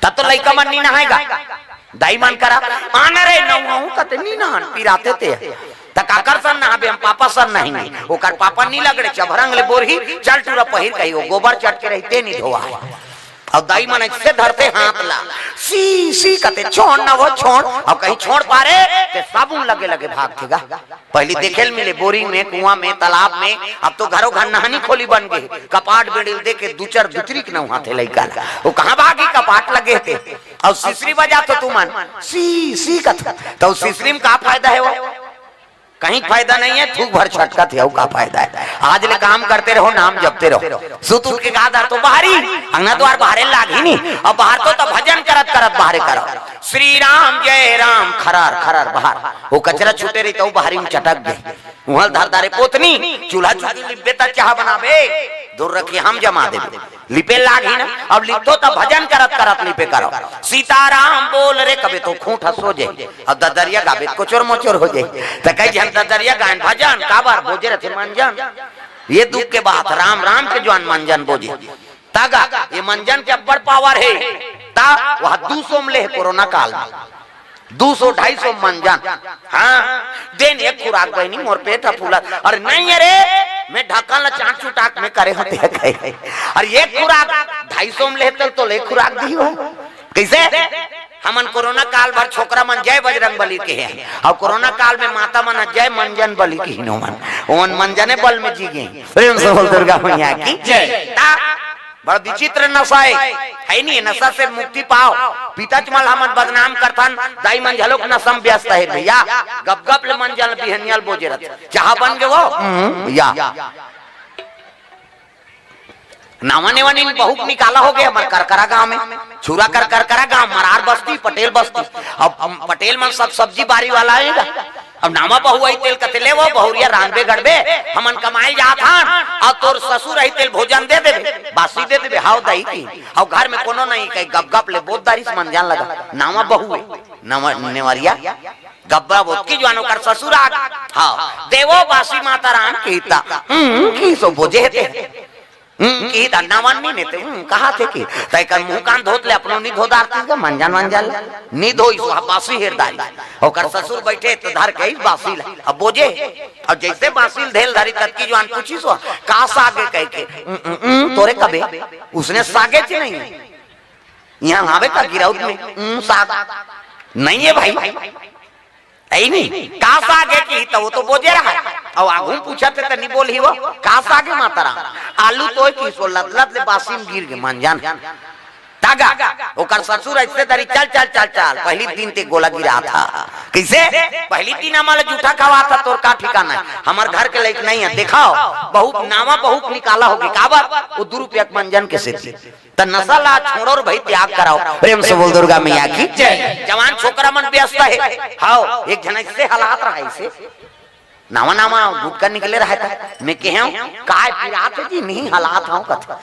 तब तो लइका मन नहीं नहाएगा। दाई मन करा, "आना रे नहाऊं," कथे, "नहीं नहान, पिराते ते।" त काकर सन नहाबे हम, पापा सन नहीं। ओकर पापा नहीं लगड़े, चभरंग ले बोरही, चल टूरा पहिर कही, वो गोबर चट के रहिते नहीं धोआ। अउ दाई मन ऐसे धरते हाथ ला, "सी, सी," कथे, "छोड़ ना वो, छोड़।" अउ कहीं छोड़ पारे, ते साबुन लगे लगे भागथे गा। पहली देखे ल मिले, बोरिंग में, कुआं में, तालाब में, अब तो घरों घर नहानी खोली बन गे, कपाट बेड़ी ल देके दू चार दुतरी के नहाथे लइका ला। वो कहाँ भागी, कपाट लगे थे। अउ सिसरी बजाथो तुमन, "सी, सी," कथे, त सिसरी में का फायदा हे वो? कहीं फायदा नहीं है, थूक भर छटकत हे, अउ का फायदा हे? आज ले काम करते रहो, नाम जपते रहो। सुत उठ के का धर तो बाहरी, अंगना द्वार बाहरे लाग ही नहीं। अब बाहर तो, तो भजन करत करत बाहरे करो। श्री राम जय राम, खरार खरार बाहर। वो कचरा छूटे रही तो बाहरी में चटक गए। उहल धर दारे पोतनी, चूल्हा चूल्ही लिपबे त चाह बनाबे, दूर रखी हम जमा देबे। लिपे लाग ही ना, अब लिपतो त भजन करत करत लिपे करो। सीताराम बोल रे कबे तो खूंट हंसो जाई, अब ददरिया गाबे त कोचर मोचर हो जाई। त कई झन ददरिया गायन भजन, काबर बोजे रथे मंजन। ये दुख के बात, राम राम के जुआन मंजन बोजे। तगा, ये मंजन के अब्बड़ पावर हे। ता वह दू सौ में ले कोरोना काल में। दू सौ, ढाई सौ मंजन। हाँ, देन एक खुराक बहिनी, मोर पेट ह फूलत। अरे नहीं, अरे, मैं ढक्कन ला चाट चुटाक में करे होते हैं कहे। अरे एक खुराक ढाई सौ में लेते तो ले खुराक दी हो। कैसे? हमन कोरोना काल भर छोकरा मन जय बजरंग बली के हैं, और कोरोना काल में माता मन ह जय मंजन बली के हिनो मन। ओन मंजने बल में जी गए। प्रेम से बोल दुर्गा मैया की जय। ता बड़ा विचित्र नशा है, है नहीं? नशा से मुक्ति पाओ। पिताच मन हमन बदनाम करथन, दाई मन झलोक नशा में व्यस्त है भैया। गप गप ले मंजन बिहनिया ल बोजे रथ, चाह बन गए वो। हम्म, या नावा नेवा नीन बहू के निकाला हो गए हमर करकरा गांव में। छुरा कर करकरा गांव, मरार बस्ती, पटेल बस्ती। अब पटेल मन सब सब्जी बारी वाला आएगा। अब नावा बहू आई तेल कते ले वो बहुरिया रांधबे गड़बे, हमन कमाए जात हन, और तोर ससुर आई तेल भोजन दे देबे, बासी दे देबे, हाव दही की। और घर में कोनो नहीं कही, गप गप ले बोत दारिस मंजन लगा। नावा बहू है, नवा नेवरिया, गब्बा बोत की जुआन ओकर ससुर आ गे। हाँ, देवो बासी माता राम की ता। हम्म, की सो बोजे हे ते। हम्म, की ता नावन नी नेते, हम्म, कहा थे कि? तय कर मुंह कान धोत ले, अपनो नी धो दारती का, मंजन मंजन ले। नी धोई सो बासी हेर दारी। ओकर ससुर बैठे तो धर के ही बासी ले। अब बोजे, अब जैसे बासी ल धेल धरी ततकी जुआन पूछी सो, का सागे कह के? हम्म, हम्म, हम्म, तोरे कबे? उसने सागे च नहीं। यहाँ आवे का गिराउत में? हम्म, साग। नहीं है भाई। ऐ नहीं, का साग है कि त वो तो बोजे रहा है। और आगू पूछा थे त नहीं बोल ही वो, का साग है माता राम? आलू तो की सो लत लत ले बासी में गिर गए मंजन। तागा, ओकर ससुर ऐसे दरी, "चल, चल, चल, चल, पहली दिन ते गोला गिरा था।" कैसे? "पहली दिन हमारा जूठा खवा था, तोर का ठिकाना है? हमार घर के लायक नहीं है, दिखाओ।" बहू, नावा बहू के निकाला होगे, काबर? वो दू रुपया के मंजन के सेती। त नशा ला छोड़ो रे भाई, त्याग कराओ। प्रेम से बोल दुर्गा मैया की जय। जवान छोकरा मन व्यस्त है। हाव, एक झन ऐसे हालात रहा, ऐसे नावा नावा गुटका निकले रहा था। मैं कहे हूँ, "काय पिरात है जी?" "नहीं, हालात हूँ," कथे।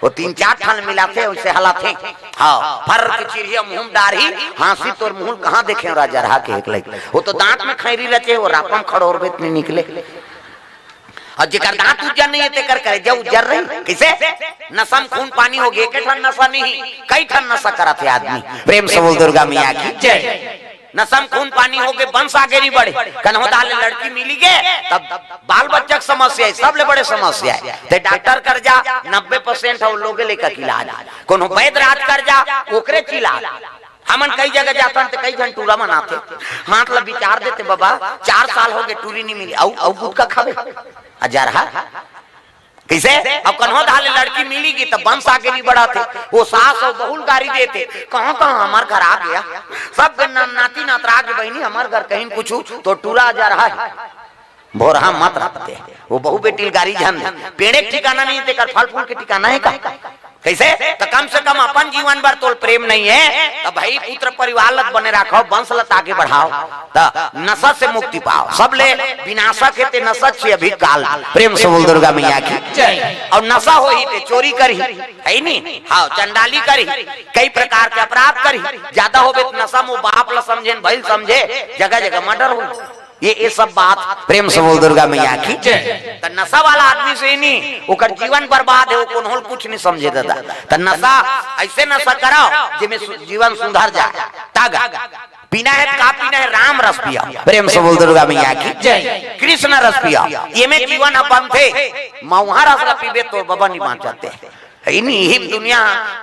वो तीन चार ठन मिलाथे, वैसे हालात है। हाँ, फर के चिड़िया मुंह में डारही, हाँसी तोर मुंह कहाँ देखे राजा रहा के एक लइक। वो तो दांत में खैरी रचे, वो रापम खड़ोर बेत नहीं निकले। और जेकर दांत उज्जर नहीं है, तेकर करेजा उज्जर रही। कैसे? नशा में खून पानी हो गए, एक ठन नशा नहीं, कई ठन नशा करत है आदमी। प्रेम से बोल दुर्गा मैया की जय। नशा में खून पानी हो गए, वंश आगे नहीं बढ़े। कन्हो दाल लड़की मिली गए, तब बाल बच्चा के समस्या है, सबले बड़े समस्या है। ते डॉक्टर कर जा, नब्बे परसेंट है वो लोगे लेकर के इलाज। कोनो वैद राज कर जा, ओकरे च इलाज। हमन कई जगह जाथन ते कई झन टूरा मन आथे, हाथ ला विचार देते, "बाबा, चार साल हो गए टूरी नहीं मिली, अउ, अउ गुटका खावे?" आ जा रहा। कैसे? अब कन्हो धाले लड़की मिली गी, तब वंश आगे नहीं बढ़ाथे। वो सास और बहू ल गारी देथे, "कहाँ, कहाँ हमार घर आ गया, सब न-, नाती नातरा के बहिनी हमार घर कहीं कुछ तो टूरा आ जा रहा है।" भोरहा मत रखते। वो बहू बेटी ल गारी झन दे। पेड़े के ठिकाना नहीं, तेकर फल फूल के ठिकाना है का? कैसे? तो कम से कम अपन जीवन भर तोल प्रेम नहीं है, तो भाई पुत्र परिवार लत बने रखो, वंश लत आगे बढ़ाओ, तो नशा से मुक्ति पाओ। सब ले विनाशक है ते नशा छे अभी काल। प्रेम से बोल दुर्गा मैया की जय। और नशा हो ही ते चोरी करी, है नी? हाँ, चंडाली करी, कई प्रकार के अपराध करी, ज्यादा होबे तो नशा में बाप ला समझे न भइल समझे, जगह जगह मर्डर हो। ये, ये सब बात प्रेम से बोल दुर्गा मैया की जय। तो नशा वाला आदमी से ही नहीं, ओकर जीवन बर्बाद है, वो कोनो ल कुछ नहीं समझे दादा। तो नशा, ऐसे नशा कराओ जेमे सु-, जीवन सुधर जाए। तागा पीना है, का पीना है? राम रस पिया। प्रेम से बोल दुर्गा मैया की जय। कृष्ण रस पिया, ये में जीवन अपन थे। मऊहा रस ला पीबे तो बाबा नहीं बाँचते। इन्हीं हिम दुनिया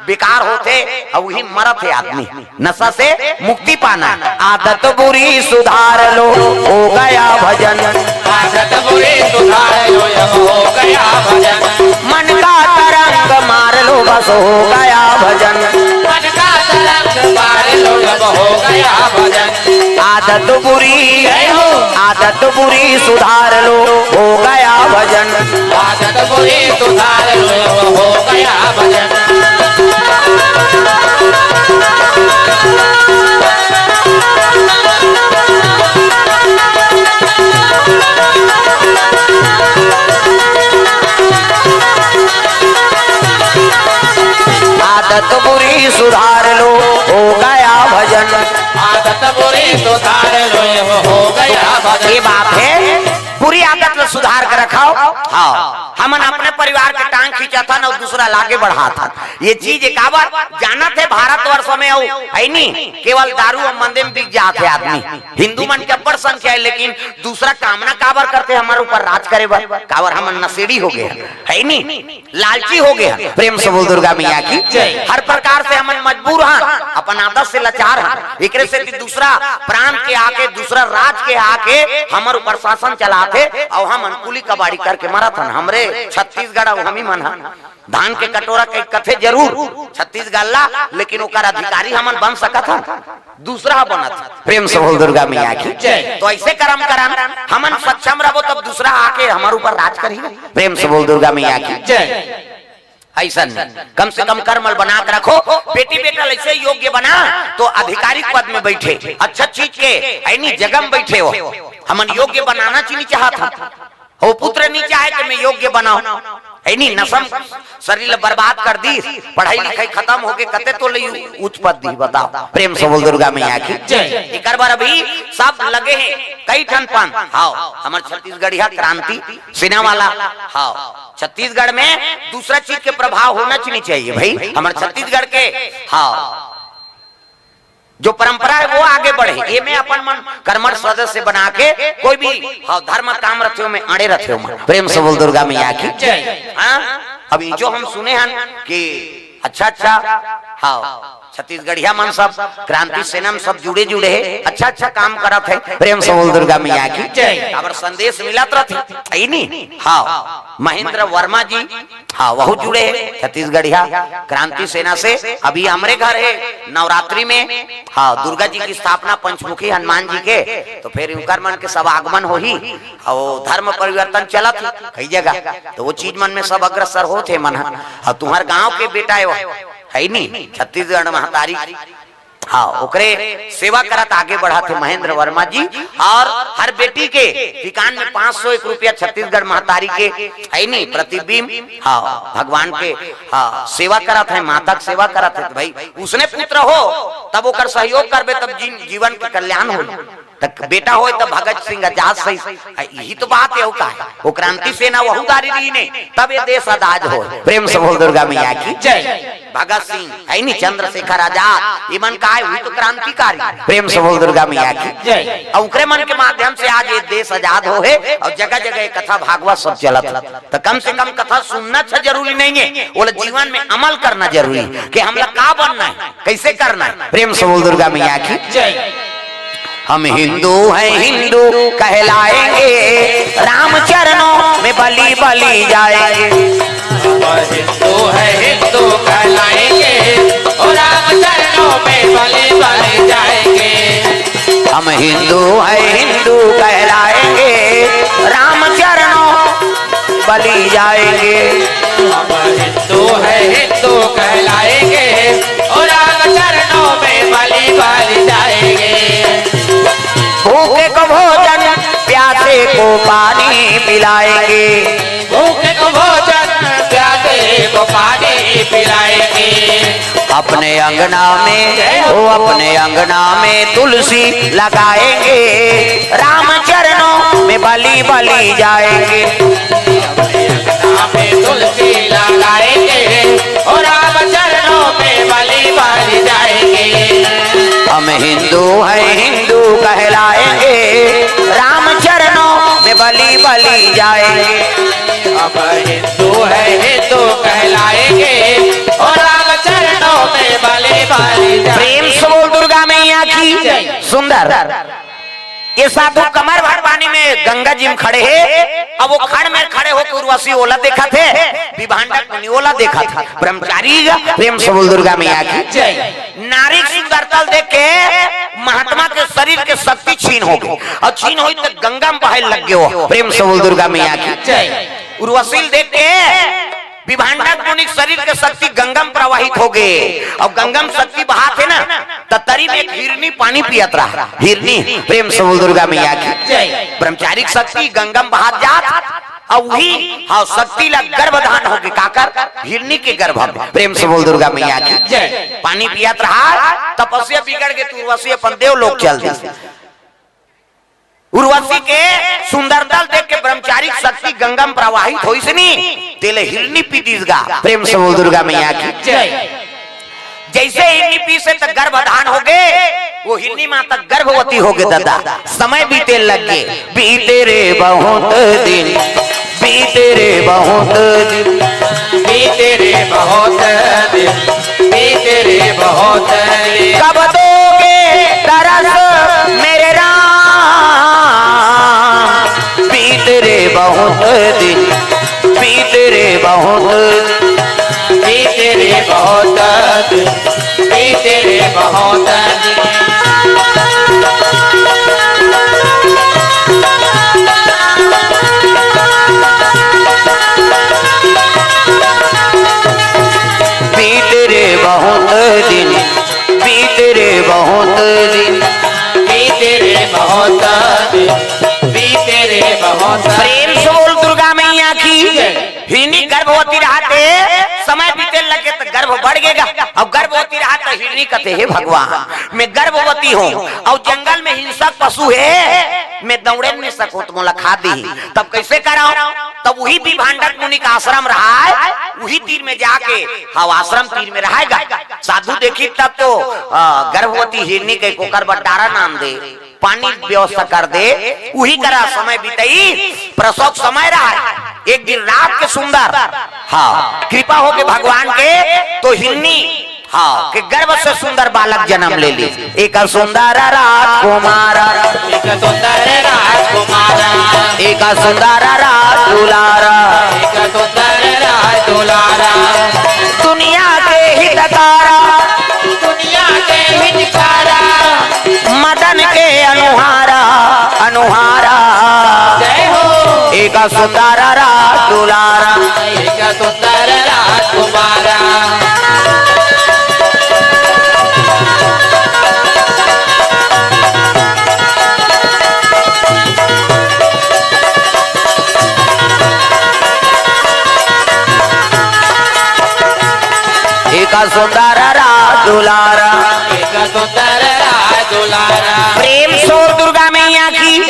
बेकार होथे, अउ उही मरत हे आदमी नशा से मुक्ति पाना। आदत बुरी सुधार लो, हो गया भजन। आदत बुरी सुधार लो, अब हो गया भजन। मन का तरंग मार लो, बस हो गया भजन। मन का तरंग मार लो, अब हो गया भजन। आदत बुरी, जय हो। आदत बुरी सुधार लो, हो गया भजन। आदत बुरी सुधार लो, हो गया भजन। आदत बुरी सुधार लो, हो गया भजन। आदत बुरी सुधार लो, हो गया भजन। ये बात है, बुरी आदत ला सुधार के रखव। हाँ, हमन अपने परिवार के टांग खींचत हन अउ दूसरा ला आगे बढ़ात हन। ये चीज काबर जानत हे, भारतवर्ष में अउ है नी, केवल दारू अउ मंदे में बिक जात हे आदमी। हिंदू मन के अब्बड़ संख्या हे, लेकिन दूसरा कामना काबर करथे, हमर ऊपर राज करे बर? काबर हमन नशेड़ी हो गए हन, है नी, लालची हो गए हन। प्रेम से बोल दुर्गा मैया की जय। हर प्रकार से हमन मजबूर हन, अपन आदत से लाचार हन, एकरे सेती दूसरा प्रांत के आके, दूसरा राज के आके हमर ऊपर शासन चलाथे अउ हमन कुली कबाड़ी करके मरत हन। हमरे छत्तीसगढ़ अउ हमी मन हन। धान के कटोरा के कथे जरूर, छत्तीसगढ़ ला, लेकिन ओकर अधिकारी हमन बन सकत हन, दूसरा ह बनत। प्रेम से बोल दुर्गा मैया की जय। तो ऐसे करम करन, हमन सक्षम रहबो तब दूसरा आके हमर ऊपर राज करही। प्रेम से बोल दुर्गा मैया की जय। ऐसा नहीं, कम से कम कर्म ल बना के रखो, बेटी बेटा ल ऐसे योग्य बना तो आधिकारिक पद में बैठे, अच्छा चीज के ऐनी जगह में बैठे हो। हमन योग्य बनाना चीनी चाहत हन। वो पुत्र नहीं चाहे कि मैं योग्य बनाऊं, है नी, नशम शरीर ला बर्बाद कर दीस, पढ़ाई लिखाई खत्म होके कते तो ले उच्च पद दी, बताओ। प्रेम से बोल दुर्गा मैया की जय। एकर बर अभी सब लगे हैं, कई ठन पंथ। हाँ, हमर छत्तीसगढ़िया क्रांति सेना वाला, हाँ, छत्तीसगढ़ में दूसरा चीज के प्रभाव होना च नहीं चाहिए भाई, हमर छत्तीसगढ़ के, हाँ, जो परंपरा है वो आगे बढ़े। ये में अपन मन कर्मठ सदस्य बना के कोई भी, हाँ, धर्म काम रथे हो में अड़े रथे हो मन। प्रेम से बोल दुर्गा मैया की जय। हाँ, अभी जो हम सुने हन कि अच्छा अच्छा, हाँ, छत्तीसगढ़िया मन सब क्रांति सेना में सब जुड़े जुड़े है, अच्छा अच्छा काम करत है। प्रेम से बोल दुर्गा मैया की जय। काबर संदेश मिलत रथे, है नी? हाँ, महेंद्र वर्मा जी, हाँ, वहू जुड़े है छत्तीसगढ़िया क्रांति सेना से। अभी हमरे घर है नवरात्रि में, हाँ, दुर्गा जी की स्थापना, पंचमुखी हनुमान जी के, तो फिर उनकर मन के सब आगमन होही। और धर्म परिवर्तन चलत है कई जगह, तो वो चीज मन में सब अग्रसर होत हे मन ह। और तुम्हार गांव के बेटा है वो, है नी, छत्तीसगढ़ महतारी, हाँ, ओकरे सेवा करत आगे बढ़त हे महेंद्र वर्मा जी। और हर बेटी के ठिकान में पाँच सौ एक रुपया छत्तीसगढ़ महतारी के, है नी, प्रतिबिंब, हाँ, भगवान के, हाँ, सेवा करत है, माता के सेवा करत है। तो भाई, उसने पुत्र हो तब ओकर सहयोग करबे, तब जीवन के कल्याण हो। त बेटा होय त भगत सिंह आजाद सही। आ, यही तो बात है, वो का है? वो क्रांति सेना वहू दारी रही ने, तब ये देश आजाद हो। प्रेम से बोल दुर्गा मैया की जय। भगत सिंह है नी, चंद्रशेखर आजाद, ये मन का है, वही तो क्रांतिकारी। प्रेम से बोल दुर्गा मैया की जय। और ओकरे मन के माध्यम से आज ये देश आजाद हो है और जगह जगह ये कथा भागवत सब चलत है। तो कम से कम कथा सुनना अच्छा जरूरी नहीं है, वो जीवन में अमल करना जरूरी है कि हमला का बनना है, कैसे करना है। प्रेम से बोल दुर्गा मैया की जय। हम हिंदू हैं, हिंदू कहलाएंगे, राम चरणों में बलि बलि जाएंगे। हम हिंदू हैं, हिंदू कहलाएंगे, ओ राम चरणों में बलि बलि जाएंगे। हम हिंदू हैं, हिंदू कहलाएंगे, राम चरणों बलि जाएंगे। हम हिंदू हैं, हिंदू कहलाएंगे, ओ राम चरणों में बलि बलि जाएंगे। भूखे को भोजन, प्यासे को पानी पिलाएंगे। भूखे को भोजन, प्यासे को पानी पिलाएंगे। अपने अंगना में, ओ अपने अंगना में तुलसी लगाएंगे, राम चरणों में बलि बलि जाएंगे। अपने अंगना में तुलसी लगाएंगे, ओ राम चरणों में बलि बलि जाएंगे। हम हिंदू हैं, हिंदू कहलाएंगे, राम चरणों में बलि बलि जाएंगे। हम हिंदू हैं, हिंदू कहलाएंगे, ओ राम चरणों में बलि बलि जाएंगे। प्रेम से बोल दुर्गा मैया की जय। सुंदर। ये साधु कमर भर पानी में गंगा जी में खड़े हैं। अब वो खड़ में खड़े होकर उर्वशी ओला देखत हे, विभांडक मुनि ओला देखत हे। ब्रह्मचारी, प्रेम से बोल दुर्गा मैया की जय। नारी के सुंदरता देख के महात्मा के शरीर के शक्ति छीन हो गे। अउ छीन होइस त गंगा म बहे लग गे। प्रेम से बोल दुर्गा मैया की जय। उर्वशी ल देख के विभांडक मुनि के शरीर के शक्ति गंगा म प्रवाहित हो गे। अउ गंगा म शक्ति बहात हे ना, त तरी म एक हिरनी पानी पियत रहा। हिरनी, प्रेम से बोल दुर्गा मैया की जय। ब्रह्मचारी के शक्ति गंगा म बहात जात, अउ उही, हाँ, शक्ति ला गर्भधान हो गे। काकर? हिरनी के गर्भ म। प्रेम से बोल दुर्गा मैया की जय। पानी पियत रहा, तपस्या बिगड़ गे, त उर्वशी अपन देव लोक चल दिस। उर्वशी के सुंदरता ल देख के ब्रह्मचारी के शक्ति गंगा म प्रवाहित होइस नी, तेला हिरनी पी दिस गा। प्रेम से बोल दुर्गा मैया की जय। जइसे हिरनी पीस हे त गर्भधान हो गे, ओ हिरनी माता गर्भवती हो गे दादा। समय बीते लग गे, बीते रे बहुत दिन, बीते रे बहुत दिन, बीते रे बहुत दिन, बीते रे बहुत दिन। कब दोगे दरस मेरे राम, बीते रे बहुत दिन, बीते रे बहुत, बीते रे बहुत दिन, बीते रे बहुत दिन। बीते रे बहुत दिन, बीते रे बहुत दिन, बीते रे बहुत दिन, बीते रे बहुत दिन। प्रेम से बोल दुर्गा मैया की। हिरनी गर्भवती रहत हे, समय बीते लगे त गर्भ बढ़ गे गा। अब गर्भवती रहत त हिरनी कथे, "हे भगवान, मैं गर्भवती हूँ अउ जंगल में हिंसक पशु हे, मैं दौड़े नइ सकूँ त मोला खा दिही, तब कइसे करँव?" तब उही विभांडक मुनि के आश्रम रहय, उही तीर में जाके, हाँ, आश्रम तीर में रहय गा। साधु देखिस तब तो, अ, गर्भवती हिरनी के ओकर बर डारा नांद दे, पानी व्यवस्था कर दे, उही करा समय बितइस। प्रसव समय रहय, एक दिन रात के सुंदर, हाँ, कृपा हो गे भगवान के, त हिरनी, हाँ, के गर्भ से सुंदर बालक जनम ले लिस। एक सुंदर राजकुमार, एक सुंदर राजकुमार, एक सुंदर राज दुलार, एक सुंदर राज दुलार। दुनिया के हितकारा, दुनिया के हितकारा, मदन के अनुहारा, अनुहारा। जय हो। एक सुंदर राज दुलारा, एक सुंदर राजकुमारा। एक सुंदर राज दुलारा, एक सुंदर राज दुलारा। प्रेम से बोल दुर्गा मैया की।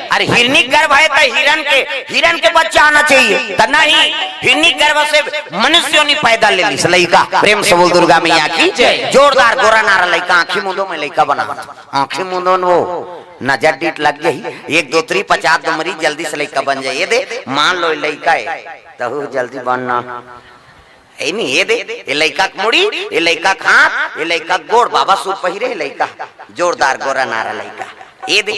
अरे हिरनी गर्भ हे त हिरन के, हिरन के बच्चा आना चाहिए, त नहीं, हिरनी गर्भ से मनुष्य योनि पैदा ले लिस लइका। प्रेम से बोल दुर्गा मैया की। जोरदार गोरा नारा लइका, आँखी मूंदो मैं लइका बना, आँखी मूंदो न वो नजर डीठ लग जाही, एक दोतरी पचास दुमरी जल्दी से लइका बन जाही। ए दे, मान लो लइका हे, तहू जल्दी बनना। ए नी, ए दे, ए लइका के मुड़ी, ए लइका के हाथ, ए लइका के गोड़, बाबा सूट पहिरे हे लइका, जोरदार गोरा नारा लइका। ए दे,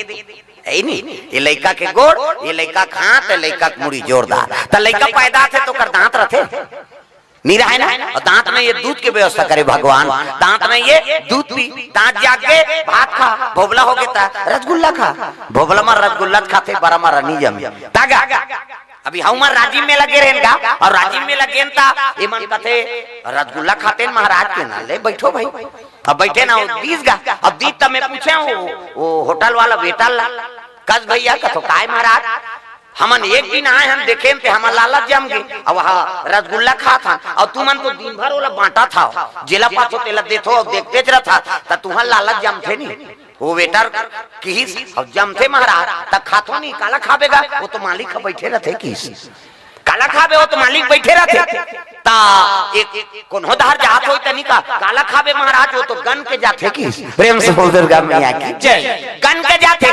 ए नी, ए लइका के गोड़, ए लइका के हाथ, ए लइका के मुड़ी जोरदार। त लइका पैदा होथे त ओकर दांत रथे? नइ रहय ना? अउ दांत नइ हे, दूध के व्यवस्था करे भगवान। दांत नइ हे, दूध पी, दांत जाग गे, भात खा, भोभला हो गे त रसगुल्ला खा। भोभला म रसगुल्ला खाथे, बरा म नइ जमे। तागा, अभी हमर राजिम मेला गे रहेन गा, अउ राजिम मेला गेन त एमन कथे, "रसगुल्ला खातेन महाराज के ना, ले बइठो भई।" अब बइठे ना, वो दीस गा, अब दीस त मैं पूछेंव, वो, वो होटल वाला वेटर ला, "कस भइया," कथों, "काय महाराज?" हमन एक दिन आए हन, देखेन ते हमर लालच जम गे। अब वहाँ रसगुल्ला खात हन, अउ तुमन तो दिन भर ओला बांटत हव, जेला पाथो तेला देथो, अउ देखतेच रथव, त तुंहर लालच जमथे नी। वो वेटर किहिस, "अउ जमथे महाराज, त खाथो नी, काला खाबे गा, वो तो मालिक ह बइठे रथे," किहिस। "काला खाबे, वो तो मालिक बइठे रथे।" त एक कोनो धार जात होही त नी का, "काला खाबे महाराज, वो तो गन के जाथे," किहिस। प्रेम से बोल दुर्गा मैया की जय। गन के जाथे,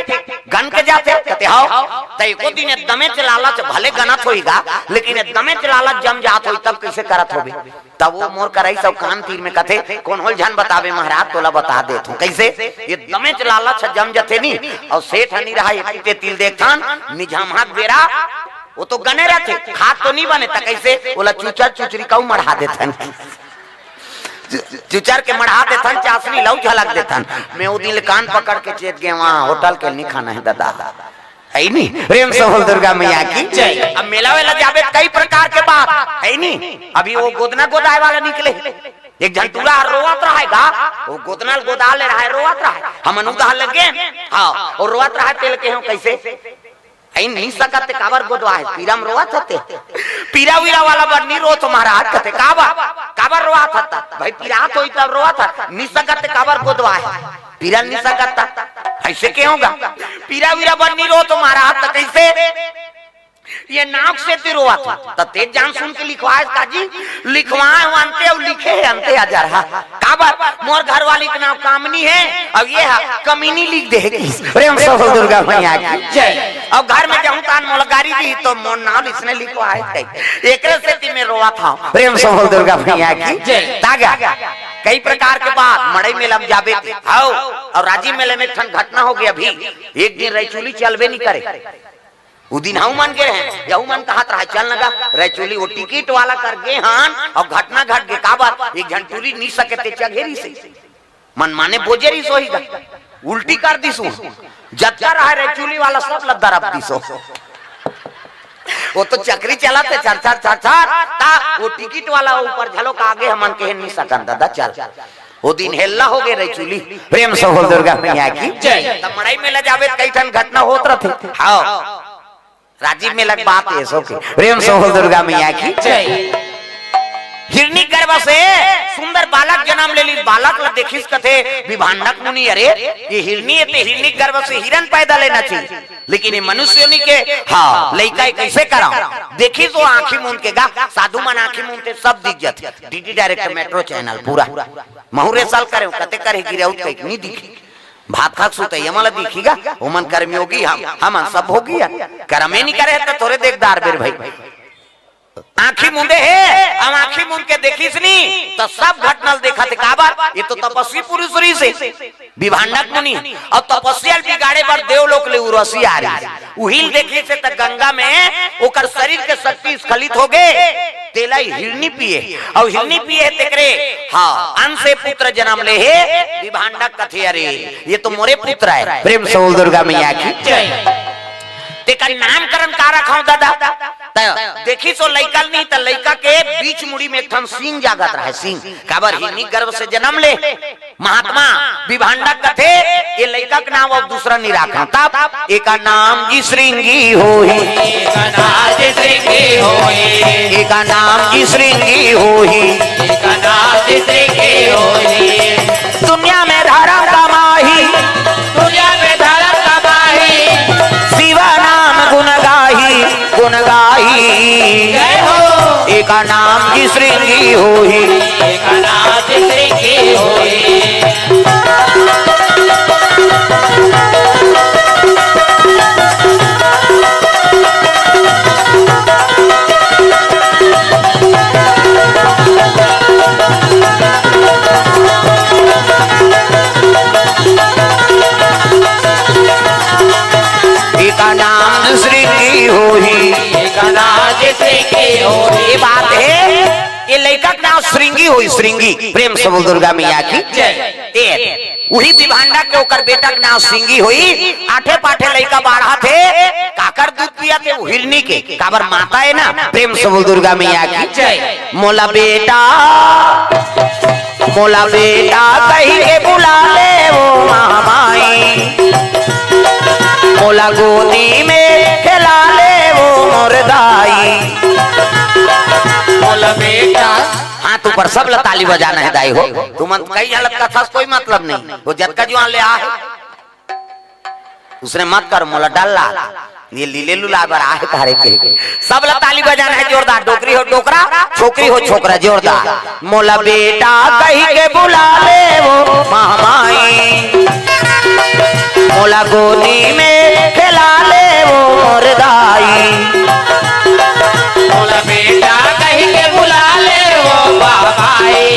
गन के जाथे, कथे, "हव।" त एको दिन एकदमेच लालच, भले गनत होही गा, लेकिन एकदमेच लालच जम जात होही, तब कइसे करत होबे? तब वो मोर करा सब कान तीर में कथे, "कोनो ल झन बताबे महाराज, तोला बता देथों।" कइसे? एकदमेच लालच जम जथे नी, अउ सेठ ह नी रहय, एती तेती ल देखथन, निझमहा के बेरा, वो तो गने रथे, खात तो नी बने, त कइसे? ओला चुचर चुचरी कहू मढ़ा देथन। चुचर के मढ़ा देथन, चासनी लऊ झलक देथन। मैं ओ दिन ले कान पकड़ के चेत गे, वहाँ होटल के नहीं खाना है दादा। है नी? प्रेम से बोल दुर्गा मैया की जय। अब मेला वेला जाबे कई प्रकार के बात है नी। अभी वो गोदना गोदाए वाला निकले, एक झन टूरा रोवत रहे गा, वो गोदना ल गोदा ले रहे, रोवत रहे। हमन उधार लगे, हाँ, और रोवत रहे, तेल के हो कैसे? ऐ नी सकत ते काबर गोदवा है, पीरा म रोवत हते। पीरा वीरा वाला बर नी रोत महाराज कथे, काबर, काबर रोवत हता? भाई पीरा तो ही तब रोवत है, नी सकत ते काबर गोदवा है, पीरा नी सकत ता। ऐसे के होगा? पीरा वीरा बर नी रोत महाराज, तो कैसे? ये नाक से ती रोवत है, तो तेज जान सुन के लिखवाए काजी, लिखवाए हो अंते और लिखे है अंते हजार हा। काबर? मोर घरवाली के नाम कामनी है, अब ये हा कमीनी लिख दे है किस। प्रेम से बोल दुर्गा मैया की जय। अब घर में जाऊं तान मोला गारी दी तो मोर नाम इसने लिखवाए थे, एकरे से ती मैं रोवत हूँ। प्रेम से बोल दुर्गा मैया की जय। तागा कई प्रकार के बात मड़ई मेला म जाबे ती। हाओ, और राजी मेले में एक ठन घटना हो गया अभी। एक दिन रैचुली चलबे नहीं करे। उ दिन हऊ मन गे रहे, यहू मन कहत रहा, "चल न गा, रैचुली वो टिकट वाला कर गे हन, और घटना घट गे।" काबर? एक झन टूरी नी सके ते चघेरी से। मन माने बोजेरी सोही गा, उल्टी कर दिस वो। जतका रहा रैचुली वाला सब ला दरब दिस वो। वो तो चक्री चलत हे, छर, छर, छर, छर, ता वो टिकट वाला ऊपर झलोक आगे हमन कहे नी सकन दादा, चल। वो दिन हेल्ला हो गे रैचुली। प्रेम से बोल दुर्गा मैया की जय। तब मड़ई मेला जाबे त कई ठन घटना होत रथे। हाँ। राजीव मेला के बात ये सो के। प्रेम से बोल दुर्गा मैया की जय। हिरनी गर्भ से सुंदर बालक जन्म ले ली। बालक ला देखिस कथे विभांडक मुनि, "अरे, ये हिरनी हे ते हिरनी गर्भ से हिरन पैदा लेना चाहिए, लेकिन ये मनुष्य नी के, हाँ, लइका ये कैसे कराओ?" देखिस वो आँखी मूंद के गा, साधु मन आँखी मूंदथे सब दिख जाथे। डीडी डायरेक्ट मेट्रो चैनल पूरा। महू रे साल करे, कते करे गिरे उत कहीं नहीं दिखी। भात खाक सुते, ये मला दिखी गा, ओमन कर्मयोगी हम, हमन सब भोगी हन। करमे नहीं करे त थोरे देखदार बेर भाई। आँखी मूंदे हे, अब आँखी मूंद के देखिस नी, त सब घटना ल देखत हे। काबर? ये तो तपस्वी पुरुष रहिस हे, विभांडक मुनि। अब तपस्या ल बिगाड़े बर देवलोक ले उर्वशी आ रही हे। उही ल देखिस हे त गंगा में ओकर शरीर के शक्ति स्खलित हो गे, तेला ही हिरनी पिए, अउ हिरनी पिए तेकरे, हाँ, अंश से पुत्र जन्म ले हे। विभांडक कथे, "अरे, ये तो मोरे पुत्र हे।" प्रेम से बोल दुर्गा मैया की जय। तेकर नामकरण का रखाओ दादा? त देखिस वो लइका ल नहीं, त लइका के बीच मुड़ी में एक ठन सींग जागत रहे, सींग। काबर? हिरनी गर्भ से जन्म ले। महात्मा विभांडक कथे, ये लइका के नाम अब दूसरा नहीं राखा। तब एका नाम जी श्रृंगी होही। एका नाम जी श्रृंगी होही। एका नाम जी श्रृंगी होही। एका नाम जी श्रृंगी होही। दुनिया में धर्म कमाही। दुनिया में धर्म कमाही। शिवा नाम गुण गाही। गुण गाही। जय हो। एका नाम जी श्रृंगी होही। एका नाम जी श्रृंगी होही। एका नाम श्रृंगी होही। एका नाम श्रृंगी होही। ये बात हे, ये लइका के नाम श्रृंगी होही, श्रृंगी। प्रेम से बोल दुर्गा मैया की जय। ए, उही विभांडक के ओकर बेटा के नाम श्रृंगी होही। आठे पाठे लइका बाढ़त हे, काकर दूध पियत हे? हिरनी के। काबर? माता हे ना। प्रेम से बोल दुर्गा मैया की जय। मोला बेटा, मोला बेटा कहि के बुला ले वो महामाई, मोला गोदी में खेला ले वो मोर दाई। मोला बेटा। हाथ ऊपर, सब ला ताली बजाना हे दाई हो। तुमन कई हालत कथा से कोई मतलब नहीं, वो जतका जुआन ले आ हे। उसने मत कर, मोला डल्ला, ये लीले लुला बर आहे तारे के। सब ला ताली बजाना हे जोरदार, डोकरी हो डोकरा, छोकरी हो छोकरा, जोरदार। मोला बेटा कहि के बुला ले वो महामाई, मोला गोदी में खेला ले वो मोर दाई। मोला बेटा कहि के बुला ले वो महामाई,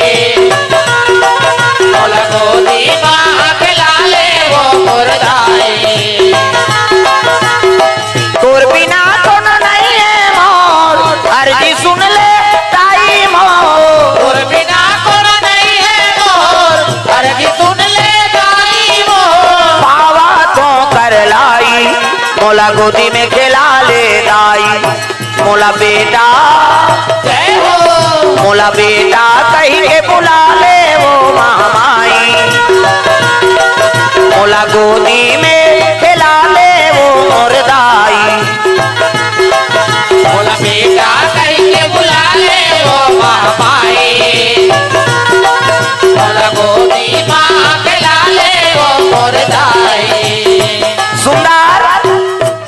मोला गोदी मा खेला ले वो मोर दाई। तोर बिना कोनो नहीं हे मोर, अर्जी सुन ले दाई मोर। तोर बिना कोनो नहीं हे गोदी में खेला ले दाई, मोला बेटा, जय हो। मोला बेटा कहि के बुला ले वो महामाई, मोला गोदी में खेला ले वो मोर दाई। मोला बेटा कहि के बुला ले वो महामाई, मोला गोदी मा खेला ले वो मोर दाई। सुंदर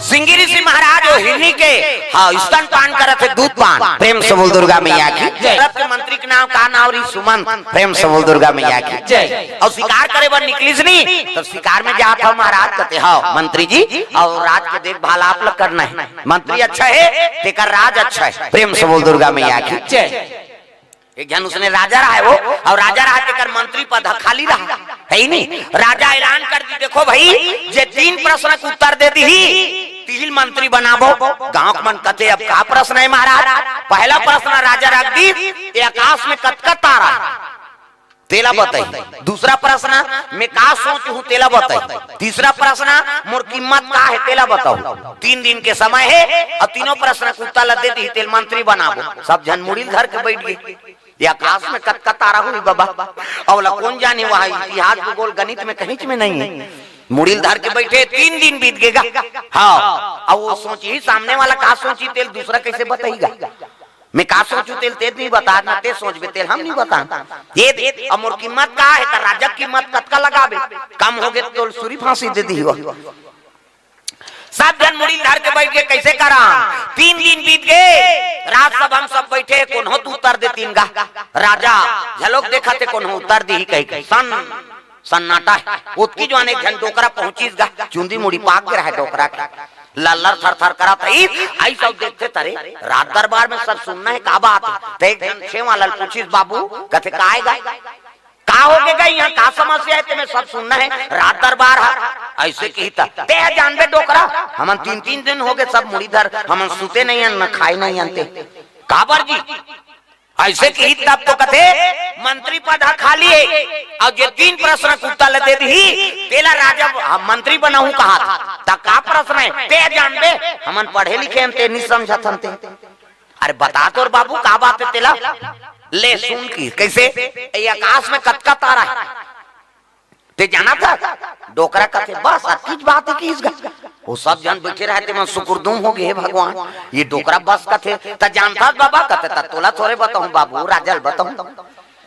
सिंगी ऋषि महाराज वो हिरनी के, हाँ, स्तन पान करत हे, दूध पान। प्रेम से बोल दुर्गा मैया की। जय। भारत के मंत्री के नाम का नाम रही? सुमंत। प्रेम से बोल दुर्गा मैया की। जय। अउ शिकार करे बर निकलिस नी, तब शिकार में जात हव महाराज, कथे, "हव मंत्री जी, अउ राज के देखभाल आप ल करना हे। मंत्री अच्छा हे, तेकर राज अच्छा हे।" प्रेम से बोल दुर्गा मैया की। जय। एक झन उसने राजा रहा हे वो, अउ राजा रहा, तेकर मंत्री पद ह खाली रहा, हे ही नी। राजा ऐलान कर दिस, "देखो भाई, जे तीन प्रश्न के उत्तर दे दिही, तिही ल मंत्री बनाबो।" गांव के मन कथे, "अब का प्रश्न हे महाराज?" पहला प्रश्न राजा रख दिस, "ये आकाश में कतका तारा हे, तेला बताही।" दूसरा प्रश्न, "मैं का सोचहूं, तेला बताही।" तीसरा प्रश्न, "मोर कीमत का हे, तेला बताहू।" तीन दिन के समय हे, अउ तीनों प्रश्न के उत्तर ल दे दिही, तेला मंत्री बनाबो। सब झन मुड़ी ल धर के बइठ गे। ये आकाश में कतका तारा होही बाबा, अउ ओला कोन जानी, वहां इतिहास, भूगोल, गणित में कहींच में नइ हे। मुड़ी ल धर के बइठे, तीन दिन बीत गे गा। हाँ, अउ वो सोचही, सामने वाला का सोचही, तेला दूसरा कइसे बताही गा? मैं का सोचहूं, तेला तें नइ बता ना, तें सोचबे, तेला हम नइ बतान। ये दे, अउ मोर कीमत का हे, त राजा के कीमत कतका लगाबे? कम होगे त तोला सूली फांसी दे दिही वो। सब झन मुड़ी ल धर के बइठ गे, कइसे करन? तीन दिन बीत गे, राजसभा म सब बइठे, कोनो ह उत्तर दे नइ गा। राजा घलोक देखत हे, कोनो ह उत्तर दिही कहिके। सन्नाटा हे। ओतकी जुवार एक झन डोकरा पहुंचिस गा, चुंदी मुड़ी पाक गे रहे डोकरा के। लल्लर थर थर करत हे, अइस अउ देखथे, तरे राज दरबार में सब सुन्ना हे, का बात हे? त एक झन छेवां ल पूछिस, "बाबू," कथे, "का हे गा?" "का होगे गा, इहां का समस्या हे, तेमे सब सुन्ना हे, राज दरबार हे।" अइसे किही त, "तें जानबे डोकरा, हमन तीन तीन दिन होगे सब मुड़ी धर, हमन सुते नइ हन, न खाए नइ हन ते।" "काबर जी?" अइसे किही तब तो कथे, "मंत्री पद ह खाली हे, अउ जे तीन प्रश्न के उत्तर ल दे दिही, तेला राजा, ह, मंत्री बनाहूं कहत हे। त का प्रश्न हे, तें जानबे, हमन पढ़े लिखे हन, तें नइ समझत हन ते।" "अरे बता तोर बाबू, का बात हे तेला?" "ले सुन किही, कइसे? ये आकाश में कतका तारा हे, तें जानत हस?" डोकरा कथे, "बस अतकीच बात हे किहिस गा।" वो सब झन बइठे रहे, तेमन सुकुरदुम होगे, "हे भगवान, ये डोकरा बस कथे, त जानत हस बाबा?" कथे, "त तोला थोरे बताहूं बाबू, राजा ल बताहूं।"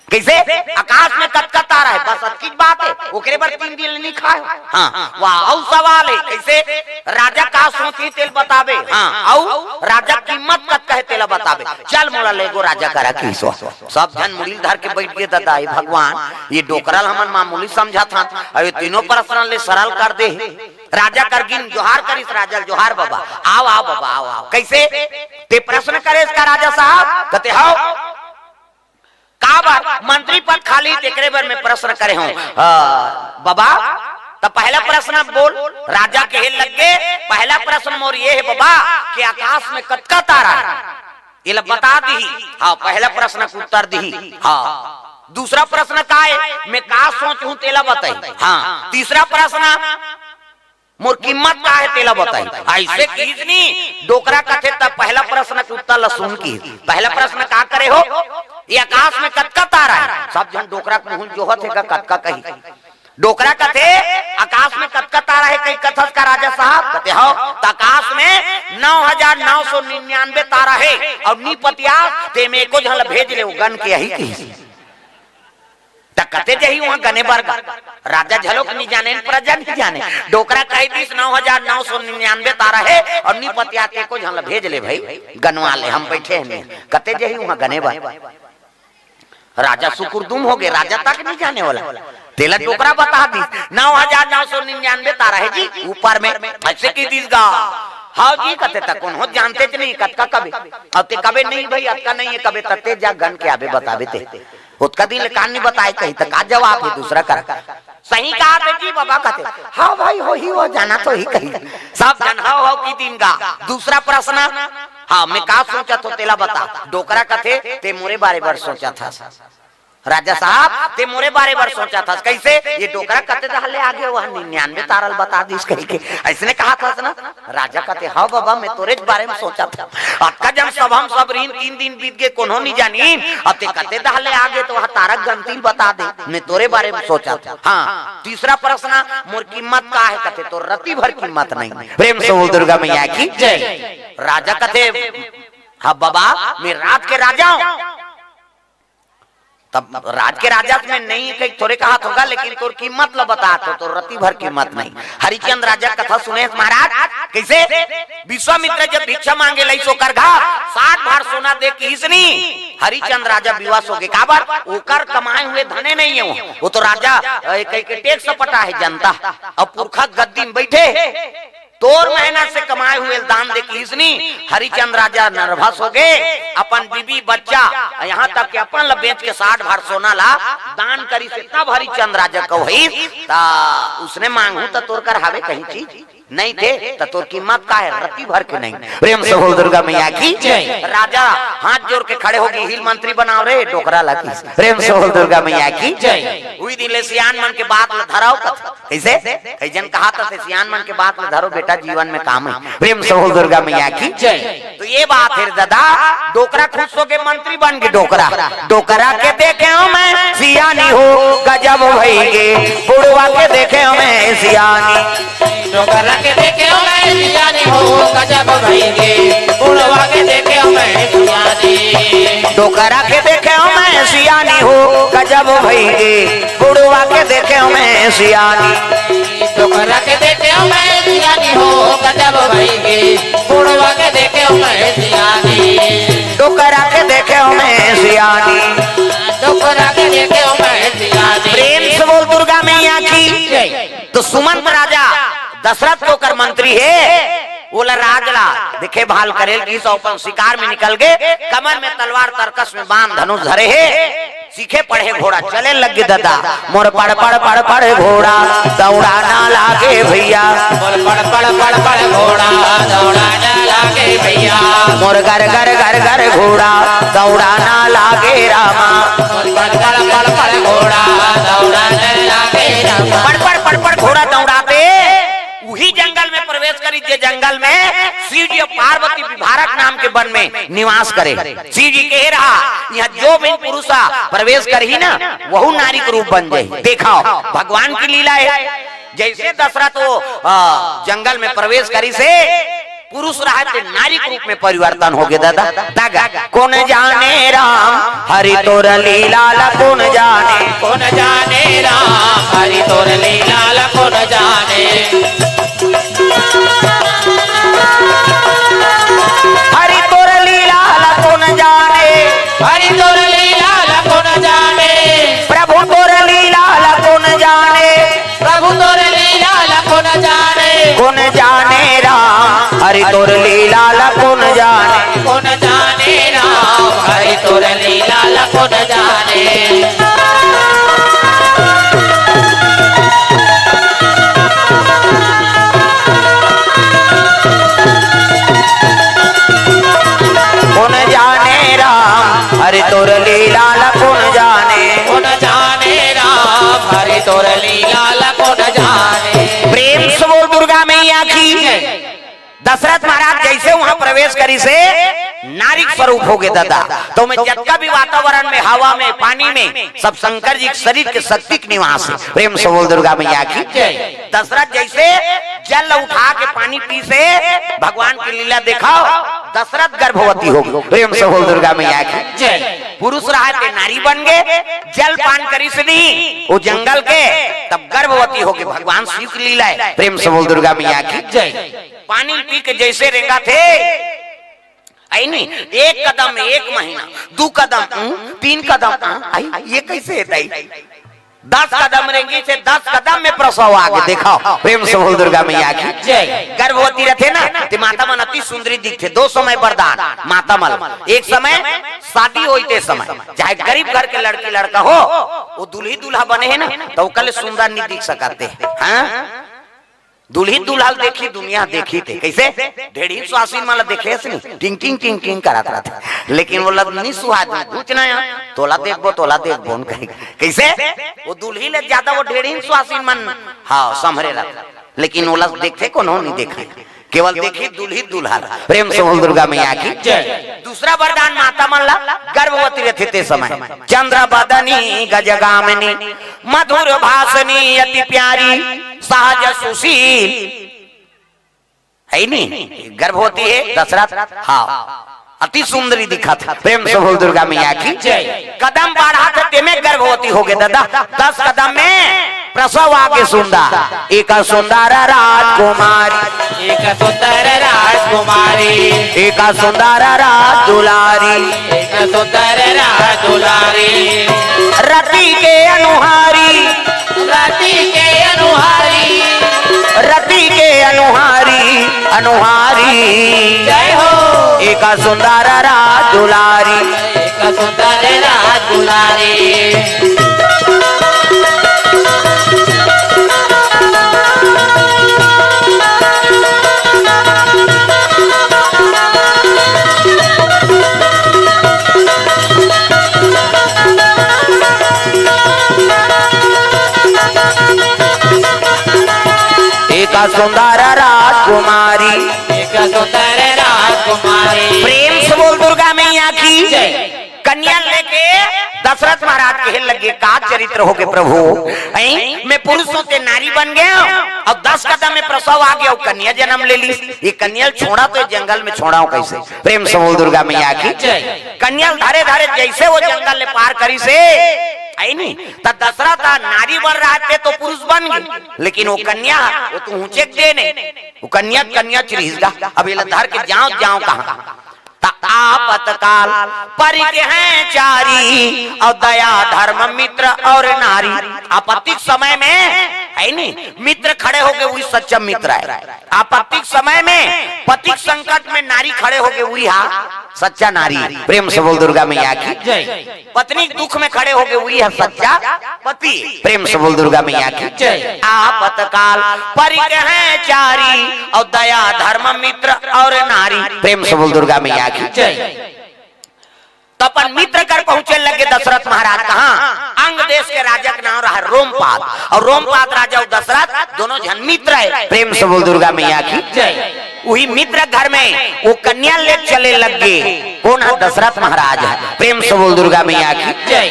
"कइसे? आकाश में कतका तारा हे, बस अतकीच बात हे, ओकरे बर तीन दिन ले नइ खाए?" "हाँ।" "वाह, अउ सवाल हे, कइसे?" "राजा का सोचही तेला बताबे।" "हाँ।" "अउ राजा कीमत कतका हे तेला बताबे।" "चल मोला लेगो राजा करा," किहिस वो। सब झन मुड़ी ल धर के बइठ गे, "ददा, हे भगवान, ये डोकरा ल हमन मामूली समझत हन, अउ ये तीनों प्रश्न ले सरल कर दे।" राजा कर गिन, जोहार करिस राजा ल, "जोहार बाबा।" "आव, आव बाबा, आव, आव।" "कइसे? तें प्रश्न करेस का राजा साहब?" कथे, "हव।" "का बात, मंत्री पद खाली, तेकरे बर मैं प्रश्न करे हंव।" "अ, बाबा, त पहला प्रश्न बोल।" राजा कहे लग गे, "पहला प्रश्न मोर ये हे बाबा कि आकाश में कतका तारा हे, एला बता दिही।" हाँ, पहला प्रश्न के उत्तर दिही। हाँ, "दूसरा प्रश्न का हे?" "मैं का सोचहूं, तेला बताही।" हाँ, "तीसरा प्रश्न?" "मोर कीमत का हे, तेला बताही।" अइसे किहिस नी, डोकरा कथे, "त पहला प्रश्न के उत्तर ल सुन," किहिस। "पहला प्रश्न का करे हो?" "ये आकाश में कतका तारा हे?" सब झन डोकरा के मुंह ल जोहत हे गा, कतका कही। डोकरा कथे, "आकाश में कतका तारा हे, कहि कथस का राजा साहब?" कथे, "हव।" "त आकाश में नौ हजार नौ सौ निन्यानवे तारा हे, अउ नइ पतियास, तेमे एको झन ल भेज ले, वो गन के आही," किहिस। त कते जही उहां गने बर गा? राजा घलोक नइ जाने, प्रजा नइ जाने। डोकरा कहि दिस, "नौ हजार नौ सौ निन्यानवे तारा हे अउ नइ पतियात, एको झन ल भेज ले भई, गनवा ले, हम बइठे हन।" कते जही उहां गने बर? राजा सुकुरदुम होगे, राजा तक नइ जाने वाला। तेला डोकरा बता दिस, "नौ हजार नौ सौ निन्यानवे तारा हे जी, ऊपर में।" अइसे कहि दिस गा। "हव जी," कथे, "त कोनो जानतेच नइ, कतका कबे?" "अउ तें कबे नइ भई, अतका नइ हे कबे, त तें जा गन के आबे, बताबे तें।" ओतका दिन ले कान नइ बताय कही, त का जवाब हे दूसरा करा? "सही कहा थे जी बाबा," कथे। "हव भई, होही वो, जाना तो ही कही।" सब झन हव हव किहिस गा। "दूसरा प्रश्न?" "हाँ, मैं का सोचत हंव तेला बता।" डोकरा कथे, "तें मोरे बारे बर सोचत हस।" राजा साहब, ते मोरे बारे बर सोचत हस। कइसे? ये डोकरा कते डहर ले आगे, ओह निन्यानवे तारा ल बता दिस कहिके। अइसने कहत हस ना? राजा कथे, "हव बबा, मैं तोरेच बारे म सोचत हँव। अतका जन सभा म सब रहिन, तीन दिन बीत गे, कोनो नइ जानिन। अब ते कते डहर ले आगे त ओह तारा के गनती ल बता दे, मैं तोरे बारे म सोचत हँव।" हाँ, तीसरा प्रश्न, "मोर कीमत का हे?" कथे, "तोर रति भर कीमत नहीं।" प्रेम से बोल दुर्गा मैया की जय। राजा कथे, "हव बबा, मैं राज के राजा हँव।" तब राज के राजा त मैं नइ कहिके थोरे कहत हँव गा, लेकिन तोर कीमत ल बतात हँव, तोर रति भर कीमत नहीं। हरिचंद राजा कथा सुने हस महाराज, कइसे? विश्वामित्र जब भिक्षा मांगे लइस ओकर घर, साठ भार सोना दे किहिस नी, हरिचंद राजा बिवस होगे। काबर? ओकर कमाए हुए धने नहीं हे वो, वो तो राजा, अ, कहिके टैक्स पटाय हे जनता, अब पुरखा गद्दी म बइठे हे। तोर मेहनत से कमाए हुए ल दान दे किहिस नी, हरिचंद राजा nervous होगे, अपन बीबी बच्चा, यहाँ तक कि अपन ल बेच के साठ भार सोना ला दान करिस हे, तब हरिचंद राजा कहोइस, त उसने मांगहूँ त तोर कर हवे कहीं चीज? नहीं थे, त तोर कीमत का हे? रति भर के नहीं। प्रेम से बोल दुर्गा मैया की जय। राजा हाथ जोर के खड़े होगे, "इही ल मंत्री बनाव रे, डोकरा ला किहिस।" प्रेम से बोल दुर्गा मैया की जय। उही दिन ले सियान मन के बात ल धरव कथे। कइसे? कई जन कहत हे, "सियान मन के बात ल धरो बेटा, जीवन में काम हे।" प्रेम से बोल दुर्गा मैया की जय। तो ये बात हे रे ददा, डोकरा खुश होके मंत्री बन गे। डोकरा, "डोकरा के देखे हँव मैं सियानी हो, गजब भई गे, बुढ़वा के देखे हँव मैं सियानी।" डोकरा के देखे हँव मैं सियानी हो, गजब भई गे, बुढ़वा के देखे हँव मैं सियानी। डोकरा के देखे हँव मैं सियानी हो, गजब भई गे, बुढ़वा के देखे हँव मैं सियानी। डोकरा के देखे हँव मैं सियानी हो, गजब भई गे, बुढ़वा के देखे हँव मैं सियानी। डोकरा के देखे हँव मैं सियानी। डोकरा के देखे हँव मैं सियानी। प्रेम से बोल दुर्गा मैया की जय। तो सुमंत राजा दशरथ के ओकर मंत्री हे, ओला राज ला देखे भाल करे ल किहिस, अपन शिकार में निकल गे, कमर में तलवार, तरकस में बाण, धनुष धरे हे, सीखे पढ़े घोड़ा, चले लग गे ददा। मोर पड़ पड़ पड़ पड़ घोड़ा दौड़ाना लागे भैया। मोर पड़ पड़ पड़ पड़ घोड़ा दौड़ाना लागे भैया। मोर गर गर गर गर घोड़ा दौड़ाना लागे रामा। मोर पड़ पड़ पड़ पड़ घोड़ा दौड़ाना लागे रामा। पड़ पड़ पड़ पड़ घोड़ा दौड़ाते उही जंगल में प्रवेश करिस, जे जंगल में शिव जी अउ पार्वती विभारक नाम के वन में निवास करे। शिव जी कहे रहा, यहाँ जो भी पुरुष प्रवेश करही ना, वहू नारी के रूप बन जाही। देखव, भगवान के लीला हे। जइसे दशरथ वो, अ, जंगल में प्रवेश करिस हे, पुरुष रहत ले नारी के रूप में परिवर्तन होगे ददा। दगा, कोन जाने राम हरि तोर लीला ला कोन जाने। कोन जाने राम हरि तोर लीला ला कोन जाने। हरि तोर लीला ला कोन जाने। हरि तोर लीला ला कोन जाने। प्रभु तोर लीला ला कोन जाने। प्रभु तोर लीला ला कोन जाने। कोन जाने राम हरि तोर लीला ला कोन जाने। कोन जाने राम हरि तोर लीला ला कोन जाने। कोन जाने राम हरि तोर लीला ला कोन जाने। कोन जाने राम हरि तोर लीला ला कोन जाने। प्रेम से बोल दुर्गा मैया की। दशरथ महाराज जइसे उहाँ प्रवेश करिस हे, नारी के स्वरूप होगे ददा। त ओमे जतका भी वातावरण में, हवा में, पानी में, सब शंकर जी के शरीर के शक्ति के निवास हे। प्रेम से बोल दुर्गा मैया की जय। दशरथ जइसे जल उठा के पानी पीस हे, भगवान के लीला देखव, दशरथ गर्भवती होगे। प्रेम से बोल दुर्गा मैया की जय। पुरुष रहत ले नारी बन गे, जल पान करिस नी वो जंगल के, तब गर्भवती होगे। भगवान शिव के लीला हे। प्रेम से बोल दुर्गा मैया की जय। पानी पी के जइसे रेंगथे, अइ नी, एक कदम में एक महीना, दू कदम, उम, तीन कदम, आ, अइ, ये कइसे हे दाई? दस कदम रेंगिस हे, दस कदम में प्रसव आगे। देखव, प्रेम से बोल दुर्गा मैया की जय। गर्भवती रहिथे ना, त माता मन अति सुंदरी दिखथे। दो समय वरदान माता मन, एक समय शादी होही ते समय, चाहे गरीब घर के लड़की लड़का हो, वो दुल्ही दूल्हा बने हे ना, त ओकर ले सुंदर नइ दिख सकत हे। हाँ, दुल्ही दुल्हा ल देखही, दुनिया देखही ते। कइसे? ढेड़ही सुवासिन मन ल देखे हस नहीं, टिंग टिंग टिंग टिंग करत रहिथे। लेकिन ओला नी सुहाय, कुछ नहीं, तोला देखबो, तोला देखबो, ओन कही। कइसे? वो दुल्ही ले ज्यादा वो ढेड़ही सुवासिन मन, हाँ, संभरे रहिथे। लेकिन ओला देखथे, कोनो नी देखही। केवल देखही दुल्ही दुल्हा ल। प्रेम से बोल दुर्गा मैया की जय। दूसरा वरदान माता मन ला, गर्भवती रहिथे ते समय, चंद्र बदनी गजगामिनी, मधुर भाषिणी अति प्यारी, सहज सुशील, हे नी? गर्भवती हे दशरथ, हाँ, अति सुंदरी दिखत हे। प्रेम से बोल दुर्गा मैया की जय। कदम बढ़ाथे तेमे गर्भवती होगे दादा, दस कदम में प्रसव आगे सुंदर, एक सुंदर राजकुमारी, एक सुंदर राजकुमारी, एक सुंदर राज दुलारी, एक सुंदर राज दुलारी। रति के अनुहारी, रति के अनुहारी, रति के अनुहारी, अनुहारी। जय हो। एक सुंदर राज दुलारी, एक सुंदर राज दुलारी। एक सुंदर राजकुमारी, एक सुंदर राजकुमारी। प्रेम से बोल दुर्गा मैया की जय। कन्या लेके दशरथ महाराज कहे लगे, का चरित्र होगे प्रभु? हैं? मैं पुरुष होते नारी बन गया हूँ और दस कदम में प्रसव आ गया, कन्या जन्म ले ली। ये कन्या छोड़ा तो जंगल में छोड़ा हूँ कैसे? प्रेम से बोल दुर्गा मैया की जय। कन्या धरे धरे जैसे वो जंगल ले पार करिसे, हे नी? त दशरथ नारी बन रहिथे तो पुरुष बन गे, लेकिन वो कन्या, वो तो ऊंचे के दे नहीं, वो कन्या, कन्या चिरहिस गा। अब एला धर के जाओ, जाओ कहाँ? त आपतकाल परिग्रह चारी, और दया धर्म मित्र और नारी। आपत्ति के समय में, हे नी, मित्र खड़े होगे, वही सच्चा मित्र हे। आपत्ति के समय में पति के संकट में नारी खड़े होगे, वही हा सच्चा नारी। प्रेम से बोल दुर्गा मैया की जय। पत्नी के दुख में खड़े होगे, वही हा सच्चा पति। प्रेम से बोल दुर्गा मैया की जय। आपतकाल परिग्रह चारी, और दया धर्म मित्र और नारी। प्रेम से बोल दुर्गा मैया की जय। तो अपन मित्र कर पहुंचे लगे दशरथ महाराज। कहाँ? अंग देश के राजा के नाम रहा रोमपाद, और रोमपाद राजा और दशरथ दोनों झन मित्र हे। प्रेम से बोल दुर्गा मैया की जय। वही मित्र घर में वो कन्या ले चले लगे। कौन हे? दशरथ महाराज हे। प्रेम से बोल दुर्गा मैया की जय।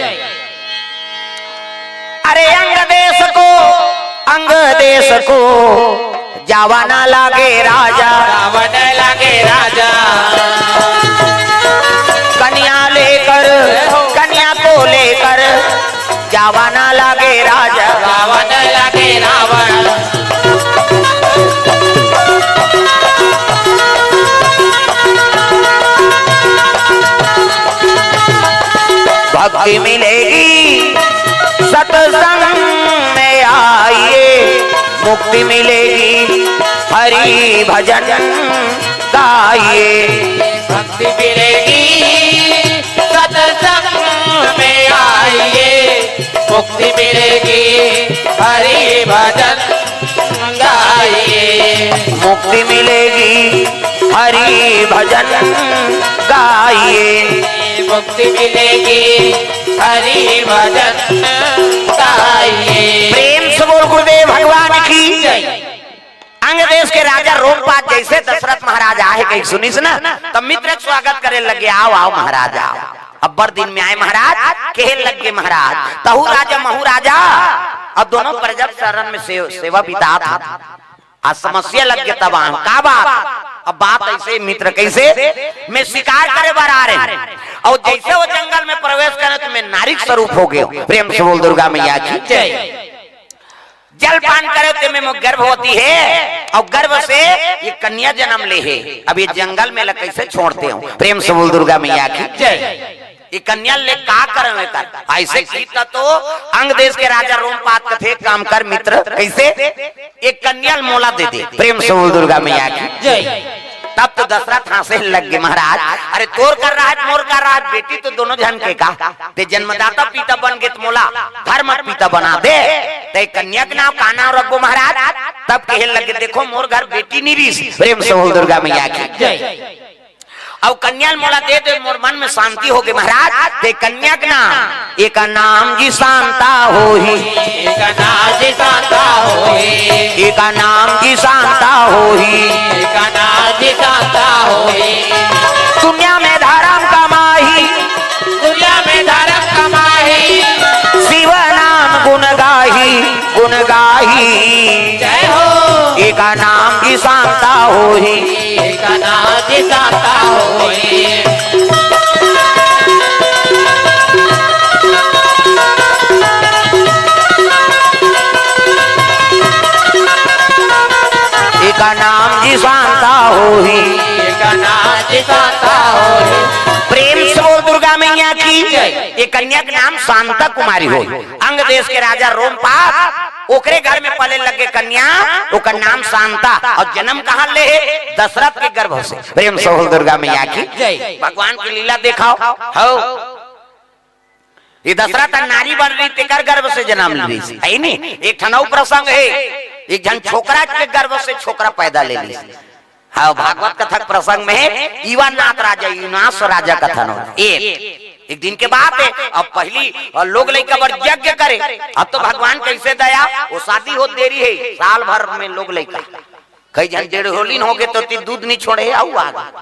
अरे अंग देश को, अंग देश को जावा ना लागे राजा, जावा ना लागे राजा। कन्या लेकर, कन्या को लेकर जावा ना लागे राजा, जावा ना लागे रावण। भक्ति मिलेगी सत्संग में आइए, मुक्ति मिलेगी हरि भजन गाइए। भक्ति मिलेगी सत्संग में आइए, मुक्ति मिलेगी हरि भजन गाइए। मुक्ति मिलेगी हरि भजन गाइए। मुक्ति मिलेगी हरि भजन गाइए। प्रेम से बोल गुरुदेव भगवान की जय। अंग देश के राजा रोमपाद जैसे दशरथ महाराज आए कहीं सुनिस ना, तब मित्र के स्वागत करे लगे, आओ, आओ महाराज, आओ। अब्बड़ दिन में आए महाराज, कहे लगे महाराज, तहु राजा महु राजा, अब दोनों प्रजा शरण में से, सेवा बितात हे। आज समस्या लग गया तब आन, का बात? अब बात ऐसे मित्र कैसे, मैं शिकार करे बर आ रहे हैं, और जैसे वो जंगल में प्रवेश करे तो मैं नारी के स्वरूप हो गया। प्रेम से बोल दुर्गा मैया की जय। जलपान करे ते में वो गर्भवती हे और गर्भ से ये कन्या जन्म ले हे। अब ये जंगल में ला कैसे छोड़ते हो? प्रेम से बोल दुर्गा मैया की जय। ये कन्या ले का करन एकर? ऐसे की त तो अंग देश के राजा रोमपाद कथे, काम कर मित्र, कैसे? ये कन्या ल मोला दे दे। प्रेम से बोल दुर्गा मैया की जय। तब तो दशरथ हाँसे लग गए, महाराज, अरे तोर कर रहा है, मोर कर रहा है, बेटी तो दोनों झन के का, ते जन्मदाता पिता बन गए तो मोला धर्म पिता बना दे। ते कन्या के नाम का नाम रखबो महाराज? तब कहे लगे, "देखो, मोर घर बेटी नहीं रहिस।" प्रेम से बोल दुर्गा मैया की। जय। अउ कन्या ल मोला दे दे, मोर मन में शांति होगे महाराज। ते कन्या के नाम, एका नाम जी शांता होही। एका नाम जी शांता होही। एका नाम जी शांता होही। एका नाम जी शांता होही। दुनिया में धर्म कमाही। दुनिया में धर्म कमाही। शिव नाम गुण गाही, गुण गाही। जय हो। एका नाम जी शांता होही। एका नाम जी शांता होही। एका नाम जी शांता होही। एका नाम जी शांता होही। प्रेम से बोल दुर्गा मैया की। जय। ये कन्या के नाम शांता कुमारी होही। अंग देश के राजा रोमपाद ओकरे घर में पले लगे कन्या, ओकर नाम शांता। अउ जन्म कहाँ ले हे? दशरथ के गर्भ से। प्रेम से बोल दुर्गा मैया की। जय। भगवान की लीला देखाव। हव। ये दशरथ नारी बन रहिस, तेकर गर्भ से जन्म ले रहिस, हे नी? एक ठन अउ प्रसंग हे, एक झन छोकरा के गर्भ से छोकरा पैदा ले लिस। हाँ, भागवत कथा के प्रसंग में इवानाथ राजा, इवनास राजा कथा न। एक, एक दिन के बात हे, अब पहिली लोग लइका बर यज्ञ करे, अब तो भगवान कइसे दया, वो शादी होत देरी हे, साल भर में लोग लइका। कई झन डेढ़ होलिन होगे तो ती दूध नहीं छोड़े, अउ आगे।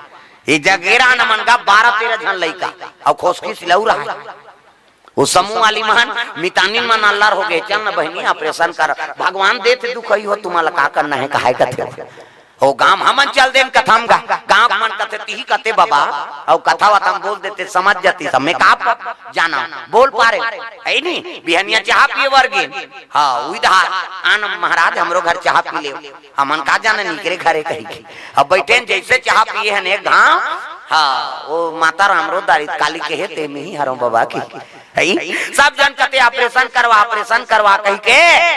ये जगेरा न मन का बारह तेरह झन लइका, अउ खोसकी सिलऊ रहा हे। वो समूह वाली मन, मितानिन मन अल्लर होगे, "चल न बहिनी, operation कर, भगवान देथे दुख, अई हो तुम्हारा का करना हे, कहाय कथे हो?" गांव हमन चल देन कथा म गा, गांव के मन कथे, "तिही कथे बाबा," अउ कथा वथा म बोल देते, समझ जाती, सब में का प-, जाना, बोल पारे, हे नी? बिहनिया चाह पिए बर गेन, हाँ, उही दहा, आन महाराज, हमरो घर चाह पी ले। हमन का जानन इकरे घरे कही के। अब बइठेन जइसे चाह पिए हन एक घांव, हाँ, वो माता राम रो दारी काली के हे, ते में ही हरव बाबा की। हे? सब झन कथे, "operation करवा, operation करवा," कही के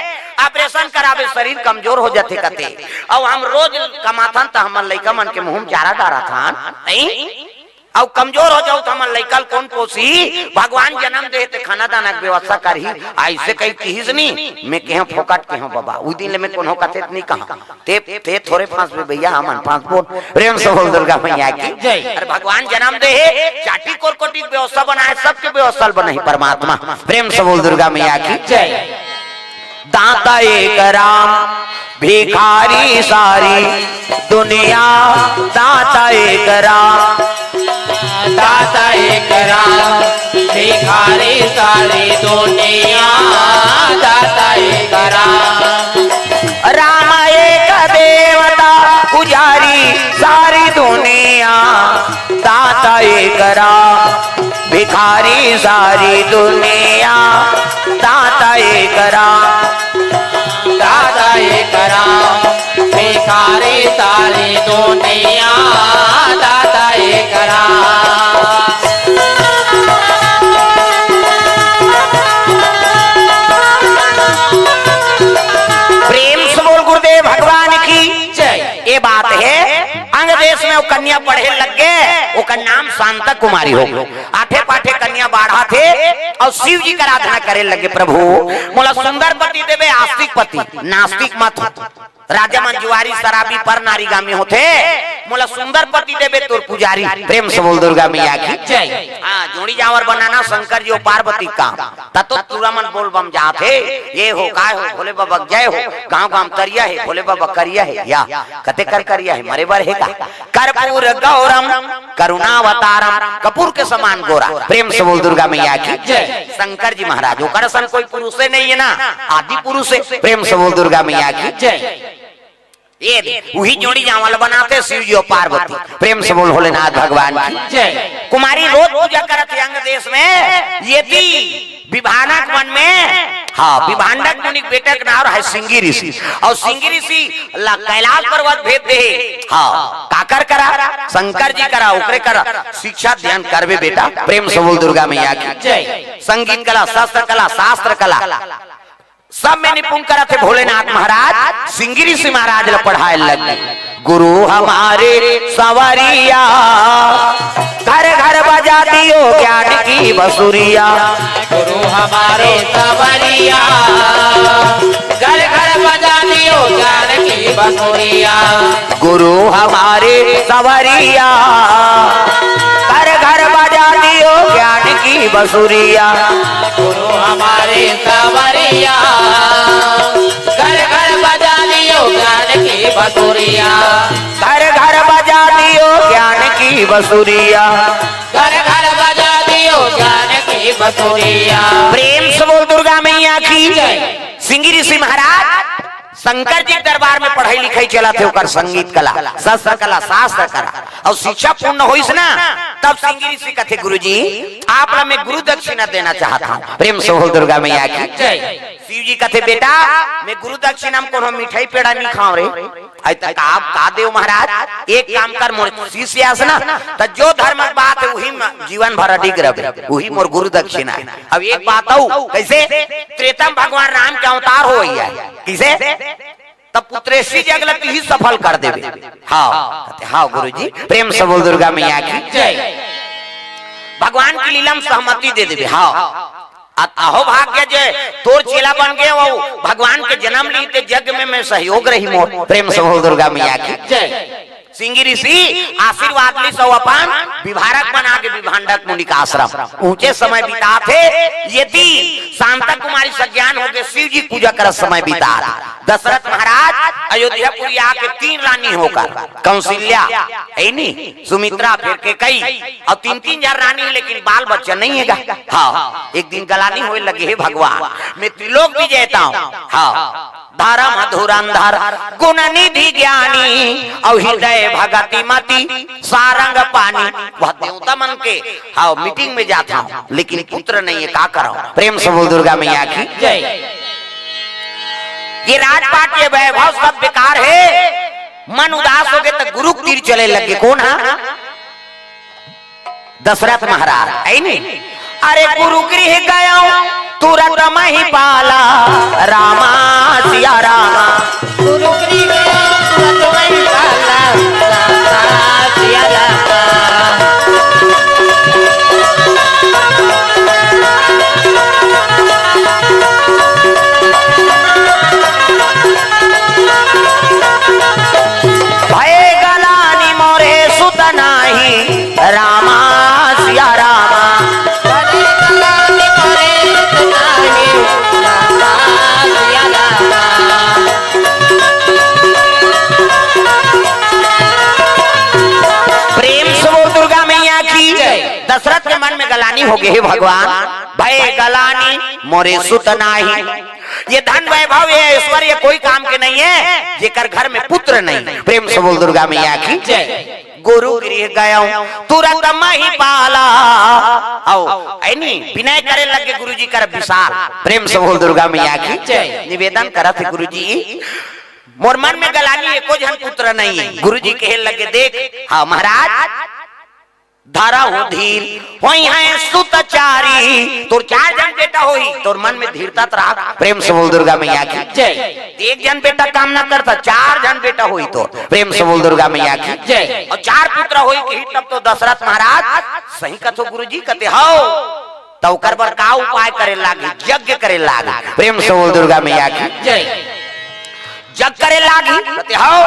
operation कराबे, शरीर कमजोर हो जाथे कथे। अउ हम रोज कमाथन त हमर लइका मन के मुंह में चारा डारथन, हे? अउ कमजोर हो जाऊ त हमर लइका ल कोन पोसी? भगवान जन्म दे हे ते खाना दाना के व्यवस्था करही। अइसे कही किहिस नी, मैं केहेंव फोकट केहेंव बाबा। उही दिन ले मैं कोनो कथे त नी कहा। ते, ते थोरे फांसबे भइया, हमन फांसबोन। प्रेम से बोल दुर्गा मैया की। जय। अरे भगवान जन्म दे हे, चाटी कोरकोटी के व्यवस्था बनाए, सबके व्यवस्था ल बनाही परमात्मा। प्रेम से बोल दुर्गा मैया की। जय। दाता एक राम, भिखारी सारी दुनिया, दाता एक राम। दाता एक राम, भिखारी सारी दुनिया, दाता एक राम। राम एक देवता, पुजारी सारी दुनिया, दाता एक राम, भिखारी सारी दुनिया, दाता एक राम। दाता एक राम, भिखारी सारी दुनिया, दाता एक राम। प्रेम से बोल गुरुदेव भगवान की जय। ये बात हे, अंग देश में वो कन्या पढ़े लग गे, ओकर नाम शांता कुमारी हो गे। आठे पाठे कन्या बाढ़ाथे अउ शिव जी के आराधना करे लगे, "प्रभु, मोला सुंदर पति देबे, आस्तिक पति, नास्तिक मत हो।" राजा मन जुआरी, शराबी, पर नारीगामी होथे, "मोला सुंदर पति देबे तोर पुजारी।" प्रेम से बोल दुर्गा मैया की जय। हाँ, जोड़ी जांवर बनाना शंकर जी अउ पार्वती के काम। त तो टूरा मन बोल बम जात हे, "ये हो, काय हो, भोले बाबा के जय हो, गांव गांव तरिया हे, भोले बाबा करिया हे।" या कते कर करिया हे, मरे बर हे का? कर्पूर गौरम करुणावतारम, कपूर के समान गोरा। प्रेम से बोल दुर्गा मैया की जय। शंकर जी महाराज, ओकर असन कोई पुरुषे नहीं हे ना, आदि पुरुष हे। प्रेम से बोल दुर्गा मैया की जय। ये दे, उही जोड़ी जांवर बनाथे शिव जी अउ पार्वती। प्रेम से बोल भोलेनाथ भगवान की जय। कुमारी रोज पूजा करत हे अंग देश में, ये दी विभानक वन में, हाँ, विभांडक मुनि के बेटा के नाम रहे सिंगी ऋषि। अउ सिंगी ऋषि ला कैलाश पर्वत भेज दे, हाँ, काकर करा? शंकर जी करा, ओकरे करा शिक्षा ध्यान करबे बेटा। प्रेम से बोल दुर्गा मैया की जय। संगीत कला, शस्त्र कला, शास्त्र कला, सब में निपुण करत हे भोलेनाथ महाराज। सिंगी ऋषि महाराज ला पढ़ाए लग गे। गुरु हमारे संवरिया, घर घर बजा दियो ज्ञान की बंसुरिया। गुरु हमारे संवरिया, घर घर बजा दियो ज्ञान बसुरिया। गुरु हमारे सवरिया, घर घर बजा दियो ज्ञान की बसुरिया। गुरु हमारे सवरिया, घर घर बजा दियो ज्ञान की बसुरिया। घर घर बजा दियो ज्ञान की बसुरिया। घर घर बजा दियो ज्ञान की बसुरिया। प्रेम से बोल दुर्गा मैया की। जय। सिंगी ऋषि महाराज शंकर जी के दरबार में पढ़ाई लिखाई चलत हे, ओकर संगीत कला, शस्त्र कला, शास्त्र कला, अउ शिक्षा पूर्ण होइस ना, तब सिंगी ऋषि कथे, "गुरुजी, आप ला मैं गुरु दक्षिणा देना चाहत हंव।" प्रेम से बोल दुर्गा मैया की। जय। शिव जी कथे, "बेटा, मैं गुरु दक्षिणा में कोनो मिठाई पेड़ा नहीं खांव रे।" अइ त का, का देव महाराज, एक काम कर, मोर शिष्य आस ना, त जो धर्म के बात हे, उही में जीवन भर अडिग रहे, उही मोर गुरु दक्षिणा हे। अब एक बात अउ, कइसे? त्रेता में भगवान राम के अवतार होइया हे। कइसे? तब पुत्रेशी जगलत ही सफल कर देबे। हाँ, कहते, "हाँ गुरुजी, प्रेम से बोल दुर्गा मैया की जय।" भगवान की लीला में सहमति दे देबे। हाँ, अत अहो भाग्य जे तोर चेला बन गे, वो भगवान के जन्म ली ते यज्ञ में मैं सहयोग रही मोर। प्रेम से बोल दुर्गा मैया की जय। सिंगी ऋषि आशीर्वाद लीस अउ अपन विभारक बना के विभांडक मुनि का आश्रम ऊंचे समय बितात हे। यदि शांता कुमारी सज्ञान होके शिव जी पूजा करत समय बितात। दशरथ महाराज अयोध्यापुरी आके तीन रानी होकर, कौशल्या, हे नी, सुमित्रा, फिर कैकई, अउ तीन तीन झन रानी, लेकिन बाल बच्चा नहीं हे गा। हाँ, एक दिन गलानी होए लगे, "हे भगवान, मैं त्रिलोक विजेता हूँ।" हाँ, धर्म धुरंधर गुण निधि ज्ञानी, अउ हृदय भगति मति सारंग पानी। वह देवता मन के, हाँ, मीटिंग में जात हंव, लेकिन पुत्र नहीं हे, का करंव? प्रेम से बोल दुर्गा मैया की जय। ये राजपाट, ये वैभव सब बेकार हे। मन उदास होगे त गुरु के तीर चले लगे। कोन हा? दशरथ महाराज, हे नी? "अरे गुरु गृह गयो तुरत महिपाला, रामा सिया रामा।" गुरु गृह गयो तुरत महिपाला, रामा सिया रामा। भय गलानी मोरे सुत नाही, रामा सिया रामा। भय गलानी मोरे सुत नाही, रामा सिया रामा। प्रेम से बोल दुर्गा मैया की जय। दशरथ के मन में गलानी होगे, "हे भगवान, भय गलानी मोरे सुत नाही।" ये धन वैभव, ये ऐश्वर्य कोई काम के नहीं हे, जेकर घर में पुत्र नहीं। प्रेम से बोल दुर्गा मैया की जय। गुरु गृह गयो तुरत महिपाला। अउ, हे नी, विनय करे लगे गुरुजी कर विशाल। प्रेम से बोल दुर्गा मैया की जय। निवेदन करत हे, "गुरुजी, मोर मन में गलानी, एको झन पुत्र नहीं हे।" गुरुजी कहे लगे, "देख, हाँ महाराज, धरहु धीर, होइहैं सुत चारी।" तोर चार झन बेटा होही, तोर मन में धीरता त राख। प्रेम से बोल दुर्गा मैया की जय। एक झन बेटा काम ना करता, चार झन बेटा होही तोर। प्रेम से बोल दुर्गा मैया की जय। अउ चार पुत्र होही कही, तब तो दशरथ महाराज सही कथो गुरुजी, कथे, "हव।" त ओकर बर का उपाय करे लागी? यज्ञ करे लागी। प्रेम से बोल दुर्गा मैया की जय। जग करे लागी, कथे, "हव,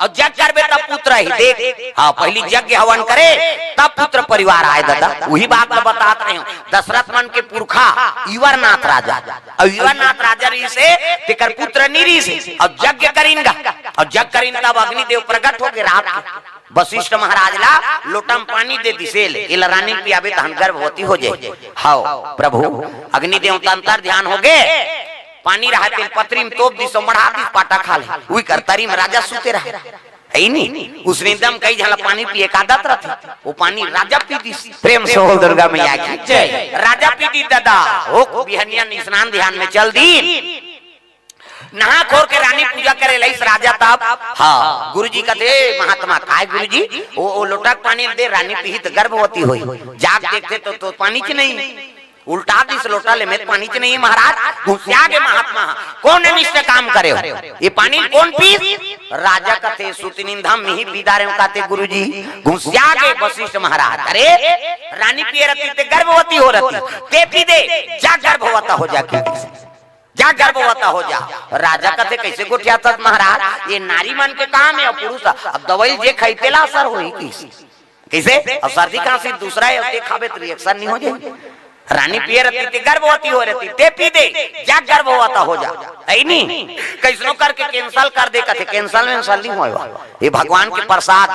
अउ जग करबे तब पुत्र ही देख।" हाँ, पहिली यज्ञ हवन करे, तब पुत्र परिवार आय दादा। उही बात ल बतात रहेंव, दशरथ मन के पुरखा इवरनाथ राजा, अउ इवरनाथ राजा रहिसे, तेकर पुत्र नी रहिसे, अउ यज्ञ करिन गा, अउ जग करिन तब अग्निदेव प्रगट होगे रात के। वशिष्ठ महाराज ला लोटा में पानी दे दिसे, "ले, एला रानी पियाबे, तहन गर्भवती हो जाए।" हव, प्रभु, अग्नि देवता अंतर ध्यान होगे, पानी रहा तेल पतरी में तोप दिस, मढ़ा दिस, पाटा खा ले। उही कर तरी में राजा सुते रहा। हे नी? उसने एकदम कई झन ला पानी पिए का आदत रथे। वो पानी राजा पी दिस। प्रेम से बोल दुर्गा मैया की जय। राजा पी दिस दादा, हो बिहनिया स्नान ध्यान में चल दी। नहा खोर के रानी पूजा करे लइस राजा तब। हाँ, गुरुजी कथे, "महात्मा, काय गुरुजी?" "ओ, ओ लोटा के पानी दे, रानी पीही त गर्भवती होही।" जाग देखथे तो, तो पानी च नहीं। उल्टा दिस लोटा ले में त पानी च नहीं हे महाराज। घुसिया गे महात्मा, "कोन अनिष्ट काम करे हो? ये पानी कोन पीस?" राजा कथे, "सुत निंदा मिही पी डारेंव काते गुरुजी।" घुसिया गे वशिष्ठ महाराज, "अरे, रानी पिए रहती ते गर्भवती हो रहती, ते पी दे, जा गर्भवती हो जा के।" जा गर्भवती हो जा। राजा कथे, "कइसे गोठियाथस महाराज? ये नारी मन के काम हे, अउ पुरुष ह। अब दवई ल जे खाही तेला असर होही।" कइसे? कइसे? अब सर्दी खांसी दूसरा हे, ते खाबे त reaction नइ हो जाही? रानी पिए रहिथे, ते गर्भवती हो रहिथे, ते पी दे, जा गर्भवती हो जा, हे नी? कइसनो करके cancel कर दे, कथे, "Cancel वेंसल नइ होय, ये भगवान के प्रसाद।"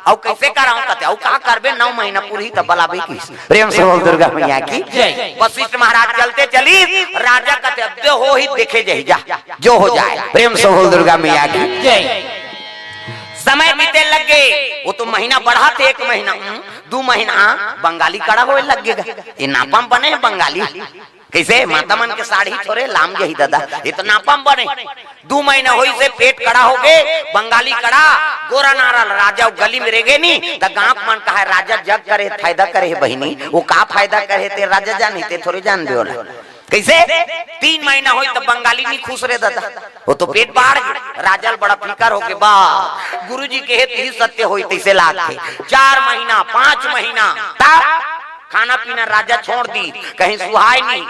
अउ कइसे कराहूं कथे, "अउ का करबे, नौ महीना पूरही तब बलाबे किस।" प्रेम से बोल दुर्गा मैया की जय। वशिष्ठ महाराज चलते चलिस, राजा कथे, "अब जो होही देखे जाही, जा, जो हो जाए।" प्रेम से बोल दुर्गा मैया की जय। समय बीते लग गे, ओ तो महीना बढ़ाथे, एक महीना, हम्म, दू महीना, बंगाली कड़ा होय लग गे। ये नापा म बने हे बंगाली। कइसे? माता मन के साड़ी थोरे लाम जाही ददा, ये तो नापा म बने। दू महीना होइसे पेट कड़ा हो गे, बंगाली कड़ा, गोरा नारा ल राजा अउ गली म रेंगे नी, त गांव के मन कहय, "राजा जग करे, फायदा करे हे बहिनी।" ओ का फायदा करे हे ते राजा जानही, ते थोरे जानबे ओला। कइसे? तीन महीना होइस त बंगाली नइ खुस रे ददा, ओ तो पेट बाढ़ गे। राजा ल बड़ा फिकर हो गे, बा गुरुजी कहे त ही सत्य होही तइसे लागथे। चार महीना, पांच महीना, तब खाना पीना राजा छोड़ दिस, कहे सुहाय नइ।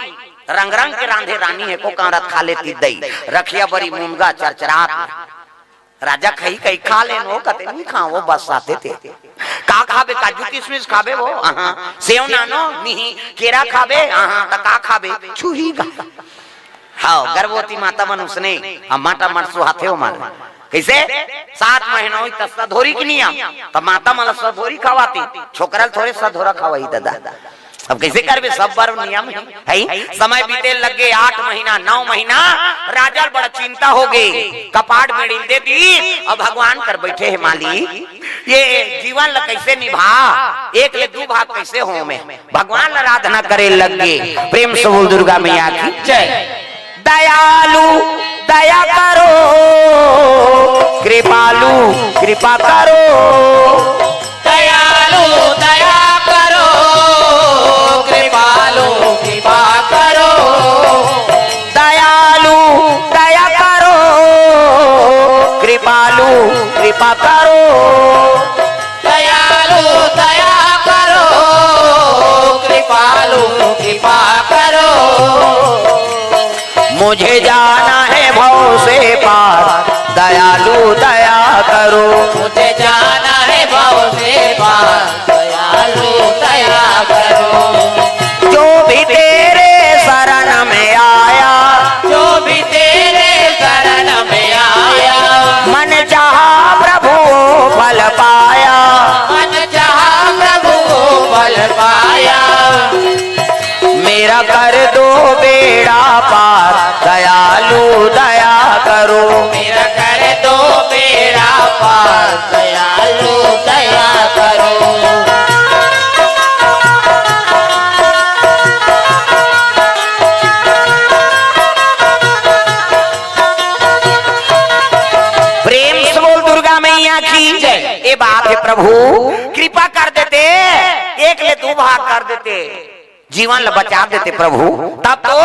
रंग रंग के रांधे रानी हे, एको कांवरा त खा लेतिस दई। रखिया बरी मुनगा चरचरात हे। राजा खाही कहि खा लेन, ओ कथे, "नइ खांव, ओ बस आथे ते।" "का खाबे? काजू किसमिस खाबे ओ?" "अहां।" "सेव नानो?" "निही।" "केरा खाबे?" "अहां।" "त का खाबे?" "छुही गा।" हव, गर्भवती माता मन उसने, अउ मटा मट सुहाथे ओ मन। कइसे? सात महीना होइस त सधोरी के नियम, त माता मन ल सधोरी खवातिस, छोकरा ल थोरे सधोरा खवाही ददा। अब कइसे करबे, सब बर नियम हे, हे? समय बीते लग गे, आठ महीना, नौ महीना, राजा ल बड़ा चिंता हो गे, कपाट बेड़ी ल दे दिस, अउ भगवान कर बइठे हे, "मालिक, ये जीवन ल कइसे निभा, एक ले दू भाग कइसे हों मैं?" भगवान ल आराधना करे लग गे। प्रेम से बोल दुर्गा मैया की जय। दयालु दया करो, कृपालु कृपा करो। दयालु दया करो, कृपालु कृपा करो। दयालु दया करो, कृपालु कृपा करो। दयालु दया करो, कृपालु कृपा करो। मुझे जाना है भव से पार, दयालु दया करो। मुझे जाना है भव से पार, दयालु दया करो। जो भी तेरे शरण में आया, जो भी तेरे शरण में आया, मन चाहा प्रभु फल पाया। मन चाहा प्रभु फल पाया। मेरा कर दो बेड़ा पार, दयालु दया करो। मेरा कर दो बेड़ा पार, दयालु दया करो। प्रेम से बोल दुर्गा मैया की जय। ए बात हे प्रभु, कृपा कर देते, एक ले दू भाग कर देते, जीवन ल बचा देते प्रभु, तब तो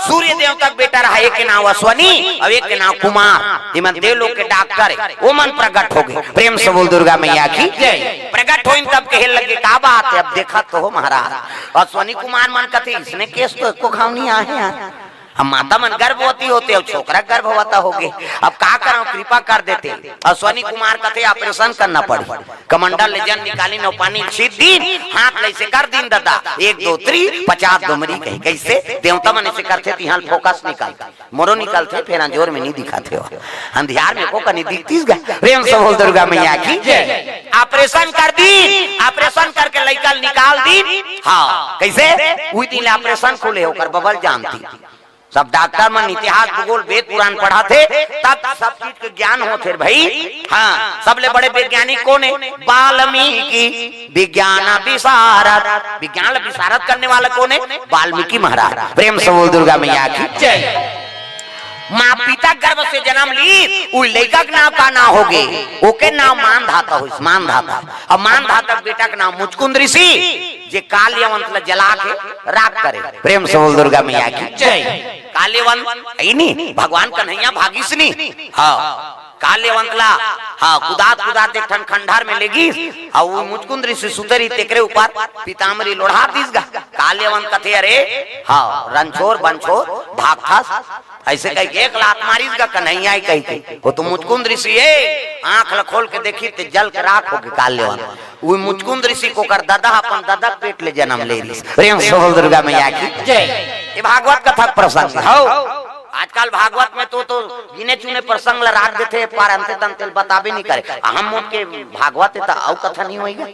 सूर्य देवता के बेटा रहा, एक के नाव अश्वनी अउ एक के नाव कुमार, एमन देवलोक के डॉक्टर हे, ओमन प्रगट हो गे। प्रेम से बोल दुर्गा मैया की जय। प्रगट होइन तब कहे लगे, "का बात हे?" अब देखत तो हो महाराज, अश्वनी कुमार मन कथे, "इसने केस तो एको घाव नइ आहे यार।" अब माता मन गर्भवती होथे, अब छोकरा गर्भवती हो गे, अब का करंव, कृपा कर देते। अश्वनी कुमार कथे, "ऑपरेशन करना पड़ही।" कमंडल ले जल निकालिन अउ पानी ल छींच दिन, हाथ ल अइसे कर दिन ददा, एक दो तीन, पचास डोमरी कही। कइसे? देवता मन अइसे करथे, तिहां ल फोकस निकलथे, मोरो निकलथे, फेर अंजोर में नइ दिखत हे, अंधियार में एको कनी दिखतिस गा। प्रेम से बोल दुर्गा मैया की जय। ऑपरेशन कर दिन, ऑपरेशन करके लइका ल निकाल दिन। हां, कइसे? उही दिन ले ऑपरेशन खुले, ओकर बबल जानती। सब डॉक्टर मन इतिहास, भूगोल, वेद पुराण पढ़ाथे, तब सब चीज के ज्ञान होथे रे भई। हां, सबले बड़े वैज्ञानिक कोन हे? वाल्मीकि, विज्ञान विशारद। विज्ञान विशारद करने वाला कोन हे? वाल्मीकि महाराज। प्रेम से बोल दुर्गा मैया की जय। मां पिता गर्भ से जनम लीस, उ लइका के नाव का नाव होगे? ओके नाव मांधाता होइस, मांधाता। अब मांधाता के बेटा के नाव मुचकुंद ऋषि, जे काल यवन ल जला के राख करे। प्रेम से बोल दुर्गा मैया की जय। काल यवन, हे नी, भगवान कन्हैया भागिस नी। हां। काल्यवंत ला, हाँ, कुदात कुदात एक ठन खंडहर में लेगिस, अउ वो मुचकुंद ऋषि सुते रहिस तेकरे ऊपर पीताम्बरी लोढ़ा दिस गा। काल्यवंत कथे, "अरे, हाँ, रंछोर बंछोर भागथस।" अइसे कहिके एक लात मारिस गा कन्हैया ही कहिके। वो तो मुचकुंद ऋषि ए, आँख ल खोल के देखिस ते जल के राख होगे काल्यवंत। वो मुचकुंद ऋषि के ओकर ददा ह अपन ददा के पेट ले जनम ले रिहिस। प्रेम से बोल दुर्गा मैया की जय। ये भागवत कथा के प्रसंग हौ। आजकल भागवत में तो, तो गिने चुने प्रसंग ल राख देथे, पर अंते तंते ल बताबे नहीं करे। हम मन के भागवत हे त अउ कथा नहीं होइगा।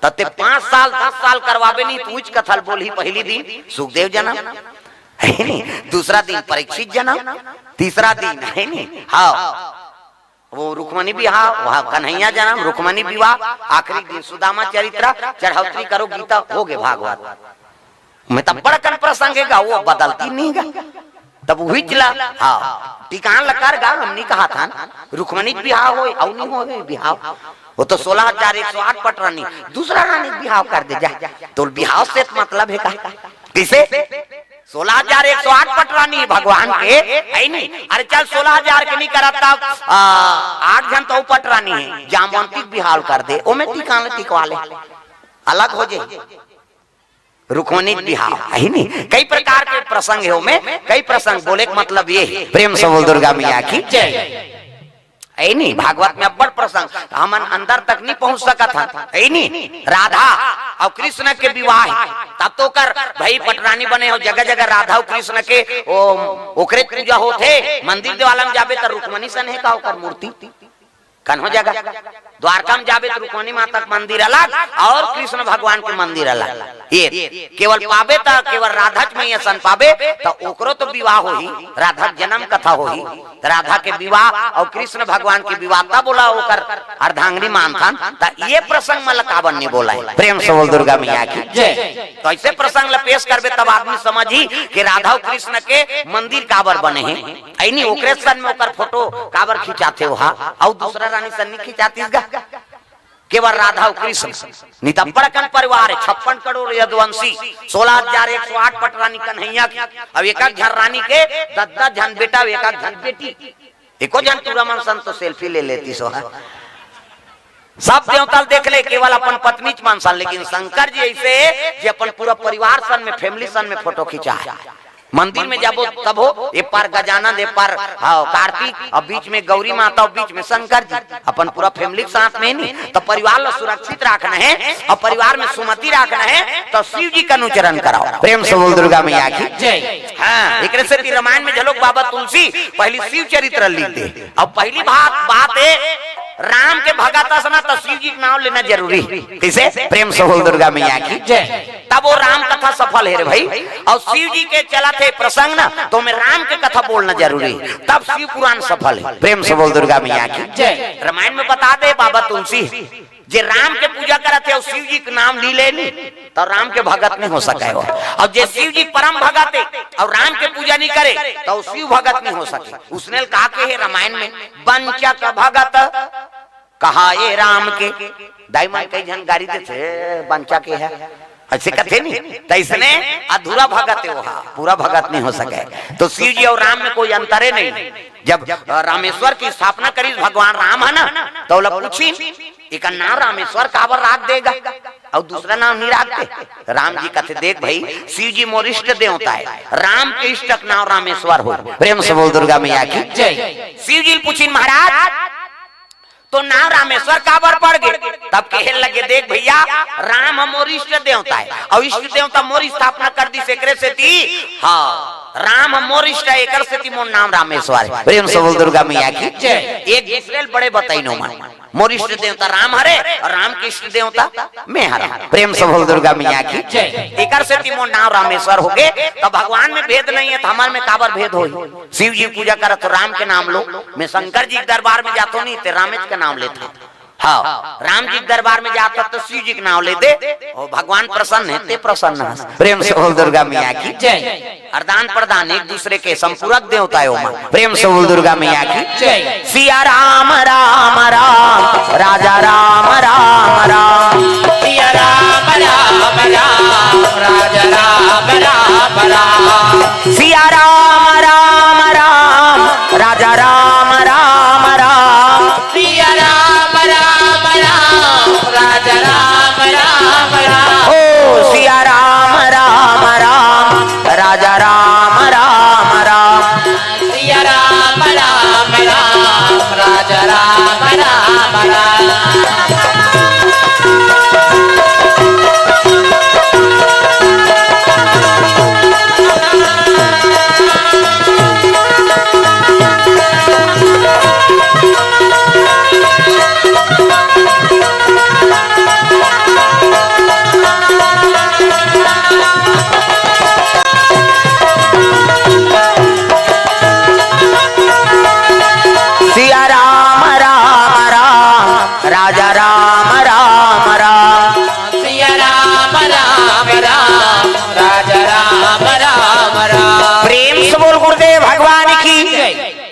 त ते पाँच साल, दस साल करवाबे नहीं, त उच कथा ल बोलही पहिली दिन सुखदेव जनम, है नी? दूसरा दिन परीक्षित जनम, तीसरा दिन, है नी? हाँ, वो रुक्मणी बिहाव, वहाँ कन्हैया जनम, रुक्मणी विवाह, आखिरी दिन सुदामा चरित्र, चढ़ौतरी करो गीता, होगे भागवत। मैं तब बड़कन प्रसंग हे गा, वो बदलती नहीं गा। तब उही चला, हाँ, टिकान लकार गा, हम नहीं कहा था ना, रुक्मणी के बिहाव होय, अउ नहीं होय बिहाव। वो तो सोलह हजार एक सौ आठ पट रानी, दूसरा रानी के बिहाव कर दे जा। तो बिहाव से मतलब हे का? किसे? सोलह हजार एक सौ आठ पट रानी भगवान के, है नी? अरे चल, सोलह हजार के नहीं करत तब, आ, आठ झन तो पट रानी हे, जामवंती के बिहाव कर दे, ओमे टिकान टिकवा ले, अलग हो जे। रुक्मणी के बिहाव, है नी? कई प्रकार के प्रसंग हे ओमे, कई प्रसंग बोले के मतलब ये हे। प्रेम से बोल दुर्गा मैया की जय। है नी? भागवत में अब्बड़ प्रसंग, हमन अंदर तक नहीं पहुंच सकत हन, है नी? राधा अउ कृष्ण के विवाह हे, तब तो ओकर भाई पटरानी बने हो, जगह जगह राधा अउ कृष्ण के ओ, ओकरे पूजा होथे। मंदिर देवाला में जाबे त रुक्मणी सन हे का ओकर मूर्ति? कन्हो जगह। द्वारका में जाबे त रुक्मणी माता के मंदिर अलग अउ कृष्ण भगवान के मंदिर अलग। ये केवल पाबे त केवल राधा के मैया सन पाबे, त ओकरो तो विवाह होही, राधा के जन्म कथा होही, त राधा के विवाह अउ कृष्ण भगवान के विवाह, तब ओला ओकर अर्धांगिनी मानथन। त ये प्रसंग म ल काबर नहीं बोलाय? प्रेम से बोल दुर्गा मैया की जय। तो ऐसे प्रसंग ल पेश करबे तब आदमी समझही कि राधा अउ कृष्ण के मंदिर काबर बने हे। ऐनी ओकरे सन में ओकर फोटो काबर खिंचाथे ओहा, अउ दूसरा रानी सन नहीं खिंचातिस गा। केवल राधा अउ कृष्ण, नहीं त बड़कन परिवार हे, छप्पन करोड़ यदुवंशी, सोलह हजार एक सौ आठ पट रानी कन्हैया के, अब एक एक झन रानी के दस दस झन बेटा, एक एक झन बेटी, एको झन टूरा मन सन तो सेल्फी ले लेतिस ओहा। सब देवता ल देख ले, केवल अपन पत्नी च मन सन, लेकिन शंकर जी ऐसे हे जे अपन पूरा परिवार सन में, फैमिली सन में फोटो खिंचाय। मंदिर में जाबो तभो, ए पार गजानंद, ए पार, हाँ, कार्तिक, अउ बीच में गौरी माता, अउ बीच में शंकर जी, अपन पूरा फैमिली के साथ में नहीं, त परिवार ल सुरक्षित राखना हे अउ परिवार में सुमति राखना हे, त शिव जी के अनुचरण कराओ। प्रेम से बोल दुर्गा मैया की जय। हाँ, एकरे सेती रामायण में घलोक बाबा तुलसी पहिली शिव चरित्र लिख दे। अब पहिली बात, बात हे, राम के भगत अस ना त शिव जी के नाम लेना जरूरी हे। कइसे? प्रेम से बोल दुर्गा मैया की जय। तब वो राम कथा सफल हे रे भाई। अउ शिव जी के चलत हे प्रसंग ना, त ओमे राम के कथा बोलना जरूरी हे, तब शिव पुराण सफल हे। प्रेम से बोल दुर्गा मैया की जय। रामायण में बता दे बाबा तुलसी, जे राम के पूजा करत हे अउ शिव जी के नाम ली ले नी, त राम के भगत नहीं हो सके हो। अउ जे शिव जी परम भगत हे अउ राम के पूजा नहीं करे, त शिव भगत नहीं हो सके। उसने ल कहा के हे रामायण में, "बंचक भगत कहाए राम के।" दाई मन कई झन गारी देथे, "बंचक हे," ऐसे कथे नहीं, त इसने अधूरा भगत हे ओहा, पूरा भगत नहीं हो सके। त शिव जी अउ राम में कोई अंतरे नहीं। जब, अ, रामेश्वर के स्थापना करिस भगवान राम हे ना, त ओला पूछिन, "एकर नाम रामेश्वर काबर राख दे गा, अउ दूसरा नाम नहीं राख दे?" राम जी कथे, "देख भाई, शिव जी मोर इष्ट देवता हे, राम के इष्ट के नाम रामेश्वर हो।" प्रेम से बोल दुर्गा मैया की जय। शिव जी ल पूछिन, "महाराज, तोर नाम रामेश्वर काबर पड़ गे?" तब कहे लगे, "देख भैया, राम ह मोर इष्ट देवता हे, अउ इष्ट देवता मोर स्थापना कर दिस, एकरे सेती, हाँ, राम ह मोर इष्ट हे, एकर सेती मोर नाम रामेश्वर हे।" प्रेम से बोल दुर्गा मैया की जय। एक दूसरे ल बड़े बताइन ओमन, "मोर इष्ट देवता राम हरे अउ राम के इष्ट देवता मैं हरंव।" प्रेम से बोल दुर्गा मैया की जय। एकर सेती मोर नाम रामेश्वर होगे, त भगवान में भेद नहीं हे, त हमर में काबर भेद होही? शिव जी पूजा करत हो, राम के नाम लो, मैं शंकर जी के दरबार में जाथों नहीं, ते रामेच के नाम लेथों। हाँ, राम जी के दरबार में जाथस त शिव जी के नाम ले दे, अउ भगवान प्रसन्न हे, ते प्रसन्न हस। प्रेम से बोल दुर्गा मैया की जय। अरदान प्रदान एक दूसरे के संपूरक देवता हे ओमन। प्रेम से बोल दुर्गा मैया की जय। सिया राम राम राम, राजा राम राम राम। सिया राम राम राम, राजा राम राम राम। सिया राम राम राम, राजा राम राम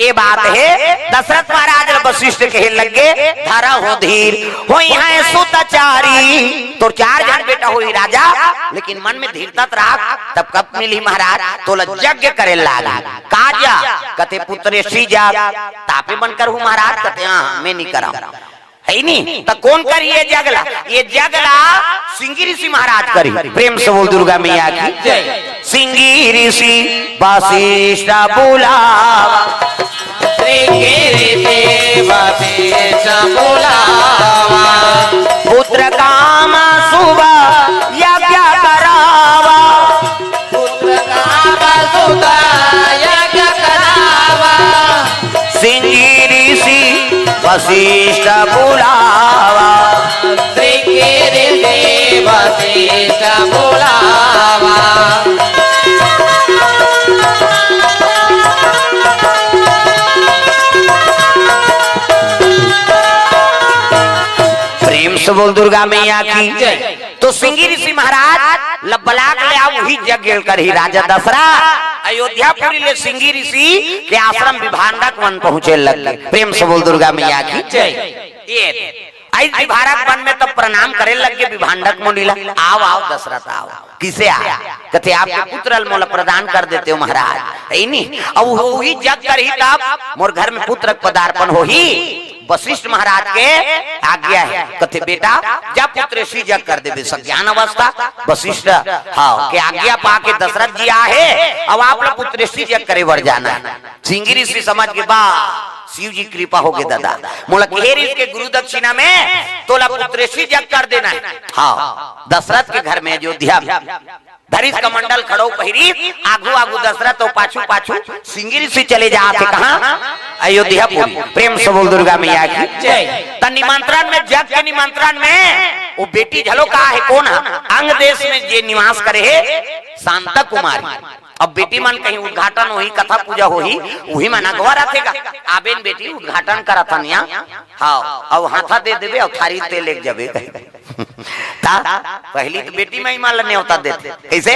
ए बात हे, दशरथ महाराज ल वशिष्ठ कहे लगे, "धरहु धीर, होइहैं सुत चारि।" तोर चार झन बेटा होही राजा, लेकिन मन में धीरता त राख, तब कब मिलही महाराज, तोला यज्ञ करे लाग। का जा? कथे पुत्रेसी जग। तापे मन करहूं महाराज, कथे, "हाँ, मैं नहीं करहूं।" हे नी? त कोन करही ये जग ला? ये जग ला सिंगी ऋषि महाराज करही। प्रेम से बोल दुर्गा मैया की जय। सिंगी ऋषि वशिष्ठ बुलावा। सिंगी ऋषि वशिष्ठ बुलावा। पुत्र काम शुभ यज्ञ करावा। पुत्र काम शुभ यज्ञ करावा। सिंगी ऋषि वशिष्ठ बुलावा। सिंगी ऋषि वशिष्ठ बुलावा। प्रेम से बोल दुर्गा मैया की जय। तो सिंगी ऋषि महाराज ल बलाक ले आव, उही यज्ञ करही राजा दशरथ। अयोध्यापुरी ले सिंगी ऋषि के आश्रम विभांडक वन पहुंचे लगे। प्रेम से बोल दुर्गा मैया की जय। ये आई विभांडक वन में तब प्रणाम करे लगे विभांडक मुनि ला, "आव, आव दशरथ, आव।" किसे आय? कथे, "आपके पुत्र ल मोला प्रदान कर देते हो महाराज।" हे नी? अब उही यज्ञ करही तब मोर घर में पुत्र के पदार्पण होही। वशिष्ठ महाराज के आज्ञा हे। कथे, "बेटा, जा पुत्रेसी जग कर देबे।" सज्ञान अवस्था वशिष्ठ, हाँ, के आज्ञा पाके दशरथ जी आहे, अब आप लोग पुत्रेसी जग करे बर जाना हे। सिंगी ऋषि समझ के, "बा, शिव जी कृपा होगे दादा, मोला कहे रिहिस के गुरु दक्षिणा में तोला पुत्रेसी जग कर देना हे।" हाँ, दशरथ के घर में, अयोध्या में। धरिस कमंडल खड़ो पहिरी, आगू आगू दशरथ अउ पाछू पाछू सिंगी ऋषि चले जात हे। कहाँ? अयोध्यापुरी। प्रेम से बोल दुर्गा मैया की जय। त निमंत्रण में, जग के निमंत्रण में वो बेटी घलो का हे, कोन हे? अंग देश में जे निवास करे हे, शांता कुमारी। अब बेटी मन कहीं उद्घाटन होही, कथा पूजा होही, उही मन अगवा रथे गा। आबेन बेटी, उद्घाटन करत हन या। हाँ, अउ हाथा दे देबे, अउ थारी ते लेके जाबे। ता पहली तो बेटी माई मन ल नेवता देथे। कैसे?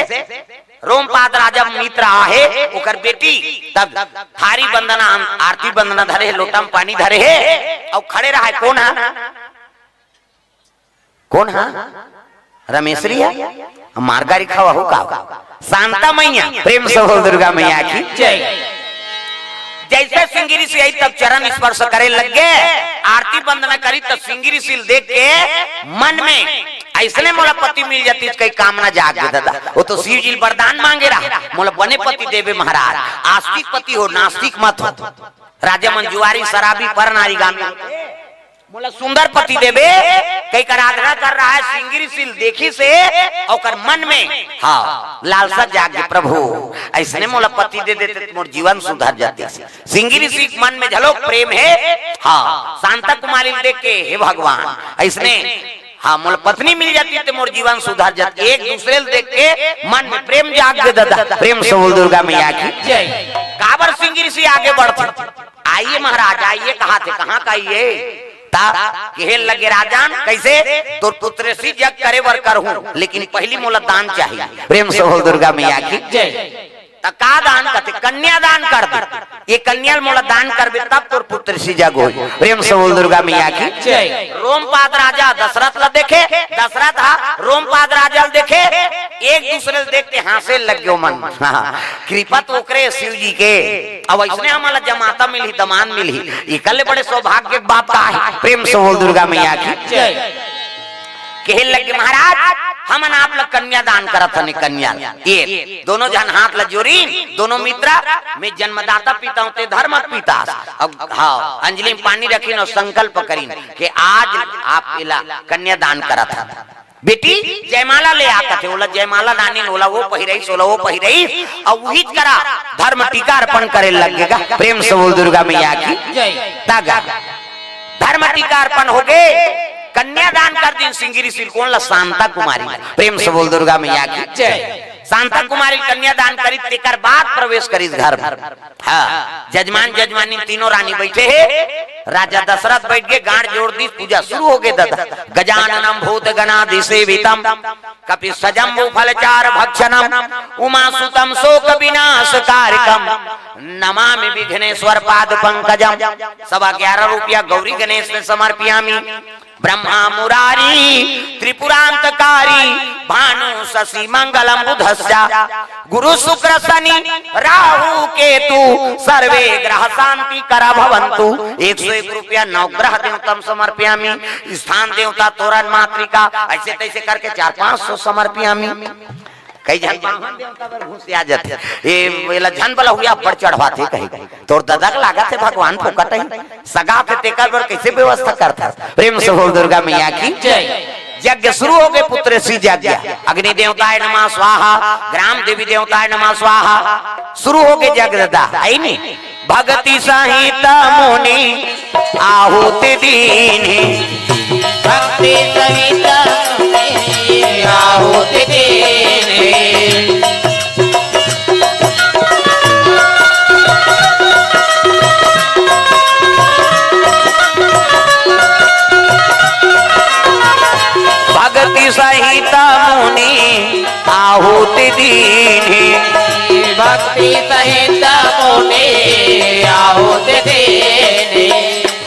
रोमपाद राजा मित्र आहे, ओकर बेटी तब थारी बंदना, आरती बंदना धरे हे, लोटा में पानी धरे हे, अउ खड़े रहा हे। कोन हे? कोन हे? रमेशरी हे? मारगारी खवा हो का? शांता मैया, प्रेम से बोल दुर्गा मैया की जय। जैसे सिंगी ऋषि आई तब चरण स्पर्श करे लग गे, आरती वंदना करी तब सिंगी ऋषि ल देख के मन में अइसने मोला पति मिल जातिस कई कामना जाग गे दादा। वो तो शिव जी ल वरदान मांगे रहा, "मोला बने पति देबे महाराज, आस्तिक पति हो, नास्तिक मत हो।" राजा मन जुआरी, शराबी, पर नारी गामी, "मोला सुंदर पति देबे," कई कर आराधना कर रहा हे, सिंगी ऋषि ल देखिस हे, ओकर मन में, हाँ, लालसा जाग गे, "प्रभु, अइसने मोला पति दे देते त मोर जीवन सुधर जातिस।" सिंगी ऋषि के मन में घलो प्रेम हे। हाँ, शांता कुमारी ल देख के, "हे भगवान, अइसने, हाँ, मोला पत्नी मिल जातिस त मोर जीवन सुधर जातिस।" एक दूसरे ल देख के मन में प्रेम जाग गे दादा। प्रेम से बोल दुर्गा मैया की जय। काबर सिंगी ऋषि आगे बढ़थे? "आइए महाराज, आइए," कहाथे, "कहाँ का आइए?" ता कहे लगे, "राजन, कैसे? तोर पुत्रेसी जग करे बर करहूं, लेकिन पहली मोला दान चाहिए।" प्रेम से बोल दुर्गा मैया की जय। त का दान कथे? "कन्या दान कर दे। ये कन्या ल मोला दान करबे तब तोर पुत्रेसी जग होही।" प्रेम से बोल दुर्गा मैया की जय। रोमपाद राजा दशरथ ल देखे, दशरथ हा रोमपाद राजा ल देखे, एक दूसरे ल देख के हांसे लग गे मन। कृपा तो ओकरे शिव जी के। अब अइसने हमला जमाता मिलही, दमांद मिलही, इकर ले बड़े सौभाग्य के बात का हे? प्रेम से बोल दुर्गा मैया की जय। कहे लगे, "महाराज, हमन आप ल कन्या दान करत हन, कन्या।" ये दोनों झन हाथ ल जोरिन, दोनों मित्र, "मैं जन्मदाता पिता हूं, ते धर्म पिता।" अब हाँ, अंजलि में पानी रखिन अउ संकल्प करिन कि आज आप एला कन्या दान करत हन। बेटी जयमाला ले आ कथे, ओला जयमाला लानिन, ओला वो पहिरइस, ओला वो पहिरइस, अउ उहीच करा धर्म टीका अर्पण करे लग गे गा। प्रेम से बोल दुर्गा मैया की जय। तागा धर्म टीका अर्पण होगे, कन्यादान कर दिन सिंगी ऋषि ल। कोन ल? शांता कुमारी। प्रेम से बोल दुर्गा मैया की जय। शांता कुमारी कन्यादान करिस, तेकर बाद प्रवेश करिस घर में। हाँ, जजमान जजमानी तीनों रानी बइठे हे। राजा दशरथ बइठ गे, गांठ जोड़ दिस, पूजा शुरू हो गे दादा। गजाननम भूत गणादिसेवितम कपित्थ जम्बू फलचार भक्षणम उमा सुतम शोक विनाश कारकम नमामि विघ्नेश्वर पाद पंकजम। सवा ग्यारह रुपया गौरी गणेश में समर्पयामि। ब्रह्मा मुरारी त्रिपुरांतकारी भानु शशि मंगलम बुधस्या गुरु शुक्र शनि राहु केतु सर्वे ग्रह शांति करा भवंतु। एक सौ एक रुपया नवग्रह देवतम समर्पयामि। स्थान देवता तोरण मातृका ऐसे तैसे करके चार पांच सौ समर्पयामि। कई झन बाहन देवता बर घुसिया जाथे। ए, एला झन बला हुआ बड़ चढ़वाथे कही। तोर ददा के लागत हे भगवान फोकट ही। सगा के तेकर बर कैसे व्यवस्था करता? प्रेम से बोल दुर्गा मैया की। जय। यज्ञ शुरू हो गए, पुत्र सी यज्ञ। अग्नि देवताय नमः स्वाहा, ग्राम देवी देवताय नमः स्वाहा। शुरू हो गए यज्ञ दादा, आई नी? भगति सहित मुनि आहुति दीन्हि। भगति सहित मुनि आहुति दीन्हि। भगति सहित मुनि आहुति दीन्हि। भगति सहित मुनि आहुति दीन्हि।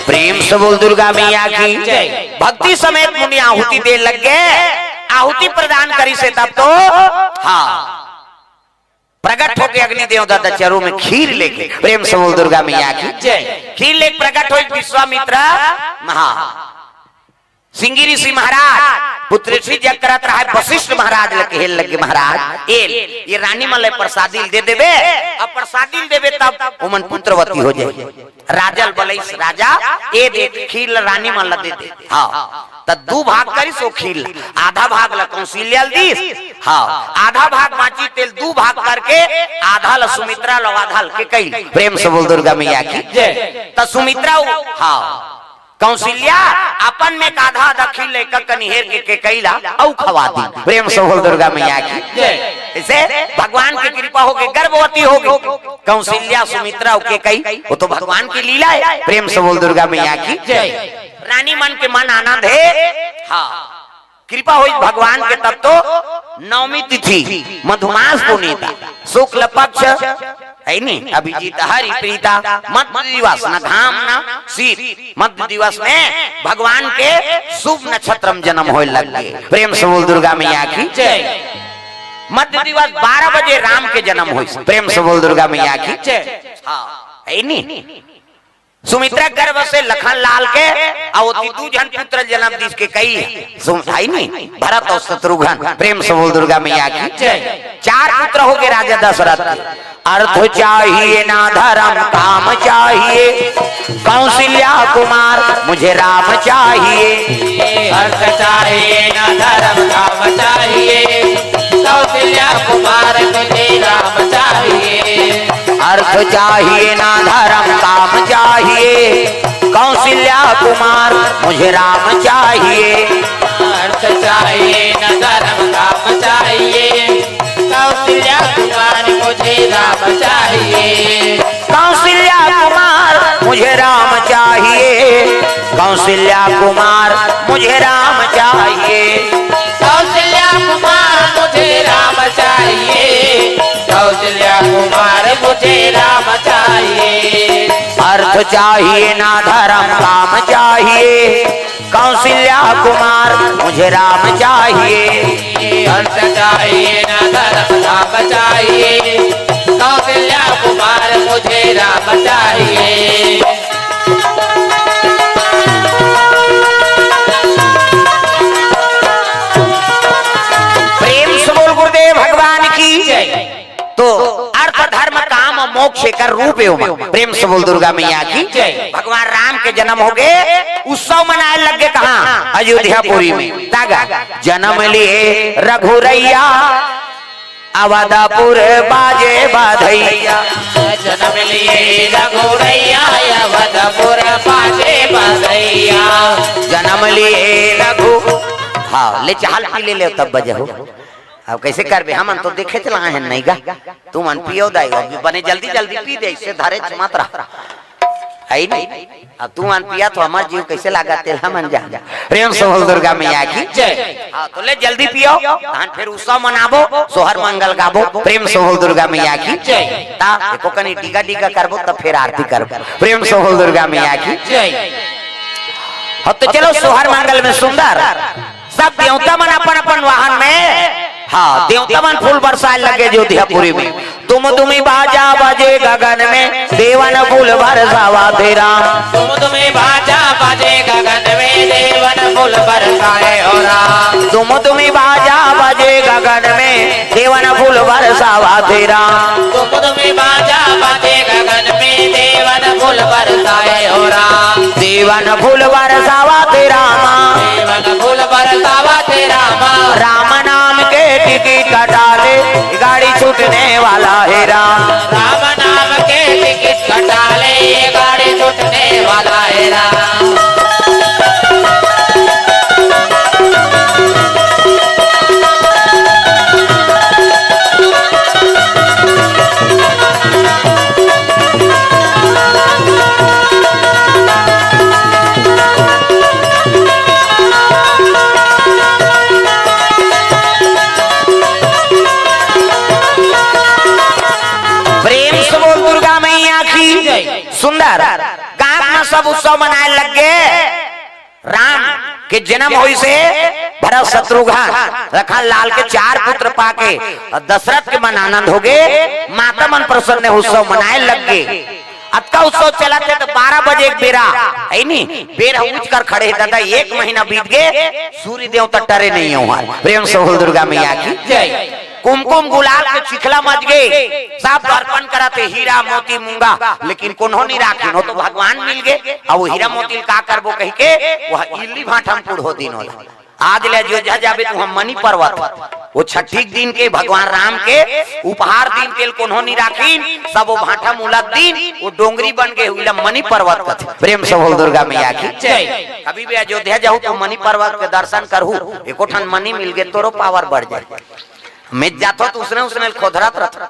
प्रेम से बोल दुर्गा मैया की। जय। भक्ति समेत मुनि आहुति दे लग गए, आहुति प्रदान करिस हे तब तो। हाँ, प्रगट होके अग्निदेव दादा चरू में खीर लेके। प्रेम से बोल दुर्गा मैया की। जय। खीर लेके प्रगट होइस विश्वामित्र महा सिंगी ऋषि महाराज, पुत्र ऋषि जग करत रहा, वशिष्ठ महाराज लगे हेल लगे, महाराज एल, ये रानी मन ले प्रसादी ल दे देबे, अब प्रसादी ल देबे तब ओमन पुत्रवती हो जाए। राजा ल बलइस, राजा ए दे खीर ल रानी मन ल दे दे। हाँ, त दू भाग करिस ओ खीर ल, आधा भाग ल कौशल्या ल दिस, हाँ, आधा भाग बांचिस तेल दू भाग करके आधा ल सुमित्रा ल, आधा ल केकई ल। प्रेम से बोल दुर्गा मैया की। जय। त सुमित्रा उ, हाँ, कौशल्या अपन में का आधा आधा खीर ल एक कनी हेर के केकई ल अउ खवा दी। प्रेम से बोल दुर्गा मैया की। जय। इसे भगवान की कृपा हो गई, गर्भवती हो गई कौशल्या, सुमित्रा अउ केकई, वो तो भगवान की लीला है। प्रेम से बोल दुर्गा मैया की। जय। रानी मन के मन आनंद है। हाँ, कृपा होइस भगवान के, तब तो नवमी तिथि मधुमास पुनीता शुक्ल पक्ष है नी, अभिजीत हरि प्रीता, मध्य दिवस न घाम न शीत, मध्य दिवस में भगवान के शुभ नक्षत्र में जन्म होए लग गए। प्रेम से बोल दुर्गा मैया की। जय। मध्य दिवस बारह बजे राम के जन्म होइस। प्रेम से बोल दुर्गा मैया की। जय। हाँ, है नी। सुमित्रा गर्भ से लखन लाल के, अउ ओती दू झन पुत्र जन्म दिस, केकई, सुम-, है नी, भरत अउ शत्रुघ्न। प्रेम से बोल दुर्गा मैया की। जय। चार पुत्र हो गए राजा दशरथ के। अर्थ चाहिए ना धर्म काम चाहिए, कौशल्या कुमार मुझे राम चाहिए। अर्थ चाहिए ना धर्म काम चाहिए, कौशल्या कुमार मुझे राम चाहिए। अर्थ चाहिए ना धर्म काम चाहिए, कौशल्या कुमार मुझे राम चाहिए। अर्थ चाहिए ना धर्म काम चाहिए, कौशल्या कुमार मुझे राम चाहिए। कौशल्या कुमार मुझे राम चाहिए, कौशल्या कुमार मुझे राम चाहिए। कौशल्या कुमार मुझे राम चाहिए, कौशल्या कुमार मुझे राम चाहिए। अर्थ चाहिए ना धर्म काम चाहिए, कौशल्या कुमार मुझे राम चाहिए। अर्थ चाहिए ना धर्म काम चाहिए, कौशल्या कुमार मुझे राम चाहिए। प्रेम से बोल गुरुदेव भगवान की। जय। तो अर्थ धर्म काम मोक्ष एकर रूप हे ओमा। प्रेम से बोल दुर्गा मैया की। जय। भगवान राम के जन्म हो गए, उत्सव मनाए लग गए कहाँ? अयोध्यापुरी में। तागा जन्म लिए रघुरैया, अवधपुर बाजे बधैया। जन्म लिए रघुरैया, अवधपुर बाजे बधैया। जन्म लिए रघु, हाँ, ले चाल पी ले, ले तब बजे हो। अब कइसे करबे, हमन तो देखे चला हे नहीं गा। तुमन पियो दाई, अभी बने जल्दी जल्दी पी दे, इसे धरे मत रहा। है नहीं? अब तुमन पिया तो हमर जीव कइसे लागा, तेला मन जान। प्रेम से बोल दुर्गा मैया की। जय। हाँ, तो ले जल्दी पियो, तहन फिर उत्सव मनाबो, सोहर मंगल गाबो। प्रेम से बोल दुर्गा मैया की। जय। ता एको कनी डिगा डिगा करबो, तब फिर आरती करबो। प्रेम से बोल दुर्गा मैया की। जय। हाँ, तो चलो सोहर मंगल में सुंदर सब देवता मन अपन अपन वाहन में, हाँ, देवता मन फूल बरसाए लगे अयोध्यापुरी में। दुम दुमी बाजा बजे गगन में, देवन फूल बरसावत हे राम। दुम दुमी बाजा बजे गगन में, देवन फूल बरसाए हो राम। दुम दुमी बाजा बजे गगन में, देवन फूल बरसावत हे राम। दुम दुमी बाजा बजे गगन में, देवन फूल बरसाए हो राम। देवन फूल बरसावत हे रामा। देवन फूल बरसावत हे रामा। राम नाम के टिकट कटा ले, गाड़ी छूटने वाला हे राम। राम नाम के टिकट कटा ले, ये गाड़ी छूटने वाला हे राम। प्रेम से बोल दुर्गा मैया की। सुंदर। गांव में सब उत्सव मनाए लग गे। राम के जन्म होइसे, भरत शत्रुघ्न लखन लाल के चार पुत्र पाके अउ दशरथ के मन आनंद होगे। माता मन प्रसन्न हे, उत्सव मनाए लग गे। अतका उत्सव चलत हे त बारह बजे के बेरा, हे नी, बेर ह उठ कर खड़े हे दादा, एक महीना बीत गे, सूर्य देवता टरे नहीं हे उहाँ। प्रेम से बोल दुर्गा मैया की। जय। कुमकुम गुलाल के चिखला मच गे, सब अर्पण करत हे, हीरा मोती मूंगा, लेकिन कोनो नहीं राखिन, वो तो भगवान मिल गे। अब वो हीरा मोती ल का करबो कहि के, वो इल्ली भांठा म कुड़हो दिन होला। आज ले अयोध्या जाबे त उहाँ मनी पर्वत, वो छठी के दिन के भगवान राम के उपहार दिन, तेल कोनो नहीं राखिन, सब वो भांठा म उलत दिन, वो डोंगरी बन गे, उला मनी पर्वत कथे। प्रेम से बोल दुर्गा मैया की। जय। कभी भी अयोध्या जाहू त मनी पर्वत के दर्शन करहू, एको ठन मनी मिल गे, तोरो पावर बढ़ जाए। में जाथो त उसने उसने खोधरत रथो।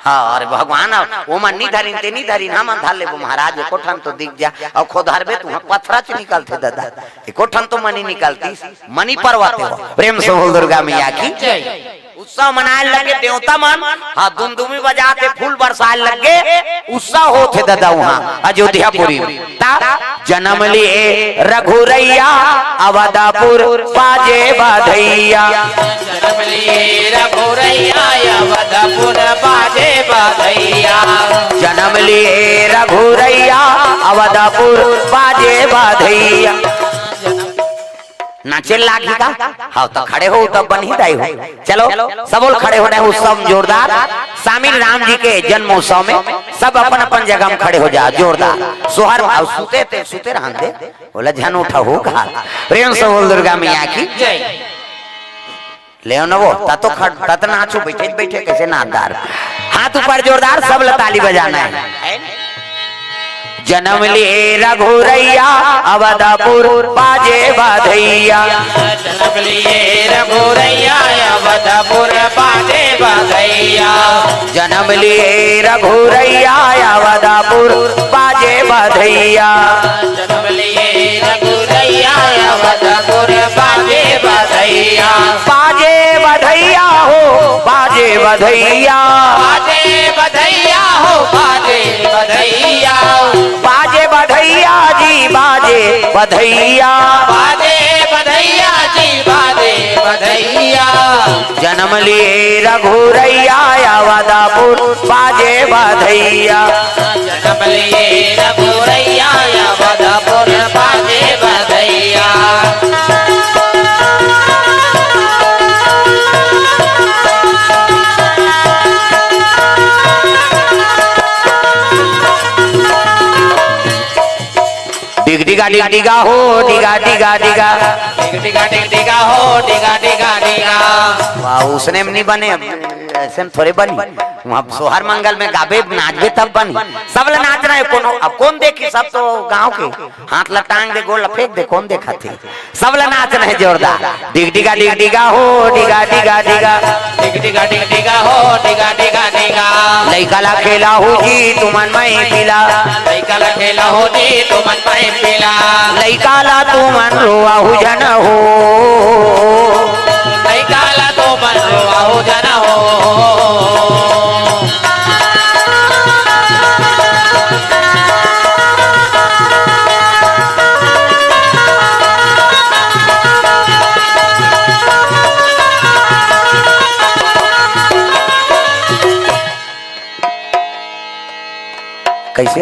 हाँ, अरे भगवान, अब ओमन नी धरिन, ते नी धरिन, हमन धर लेबो महाराज, एको ठन तो दिख जा। अउ खोधरबे त उहाँ पथरा च निकलथे दादा, एको ठन तो मनी निकलतिस, मनी पर्वत हे वो। प्रेम से बोल दुर्गा मैया की। जय। उत्सव मनाए लगे देवता मन, हाँ, दुमदुमी बजात हे, फूल बरसाए लग गे, उत्सव होत हे दादा उहाँ अयोध्यापुरी में। ता जनम लिए रघुरैया, अवधपुर बाजे बधैया। जनम लिए रघुरैया, अवधपुर बाजे बधैया। जनम लिए रघुरैया, अवधपुर बाजे बधैया। नाचे लागही का? हाँ, त खड़े हो, तब बनही दाई हो। चलो, सब बोल खड़े होने, उत्सव जोरदार। शामिल राम जी के जन्मोत्सव में सब अपन अपन जगह में खड़े हो जा, जोरदार। सोहर, अब सुते ते, सुते रहन दे, बोला झन उठा हो का। प्रेम से बोल दुर्गा मैया की। जय। ले न वो, ता तो खड़, ता तो नाचो, बैठे बैठे कैसे नाचदार। हाथ ऊपर जोरदार, सब ला ताली बजाना है। जनम लिए रघुरैया, अवधपुर बाजे बधैया। जनम लिए रघुरैया, अवधपुर बाजे बधैया। जनम लिए रघुरैया, अवधपुर बाजे बधैया। जनम लिए रघुरैया, अवधपुर बाजे बधैया। बाजे बधैया हो, बाजे बधैया। बाजे बधैया हो, बाजे बधैया। बाजे बधैया जी, बाजे बधैया। बाजे बधैया जी, बाजे बधैया। जनम लिए रघुरैया, अवधपुर बाजे बधैया। जनम लिए रघुरैया, अवधपुर बाजे बधैया। डिग डिगा डिग डिगा हो, डिगा डिगा डिगा। डिग डिगा डिग डिगा हो, डिगा डिगा डिगा। वाह, उसने में नहीं बने अब। अइसे में थोरे बनी। वहाँ सोहर मंगल में गाबे, नाचबे तब बनी। सब ला नाचना हे, कोनो, अब कोन देखी, सब तो गाँव के। हाथ ला टांग दे, गोड़ ला फेंक दे, कोन देखत हे? सब ला नाचना हे जोरदार। डिग डिगा, डिग डिगा हो, डिगा, डिगा, डिगा। डिग डिगा, डिग डिगा हो, डिगा, डिगा, डिगा। लइका ला खेलाहू जी तुमन मैं पिला। लइका ला खेलाहू जी तुमन मैं पिला। लइका ला तुमन रोवाहू झन हो। लइका ला तुमन रोवाहू झन हो। कइसे?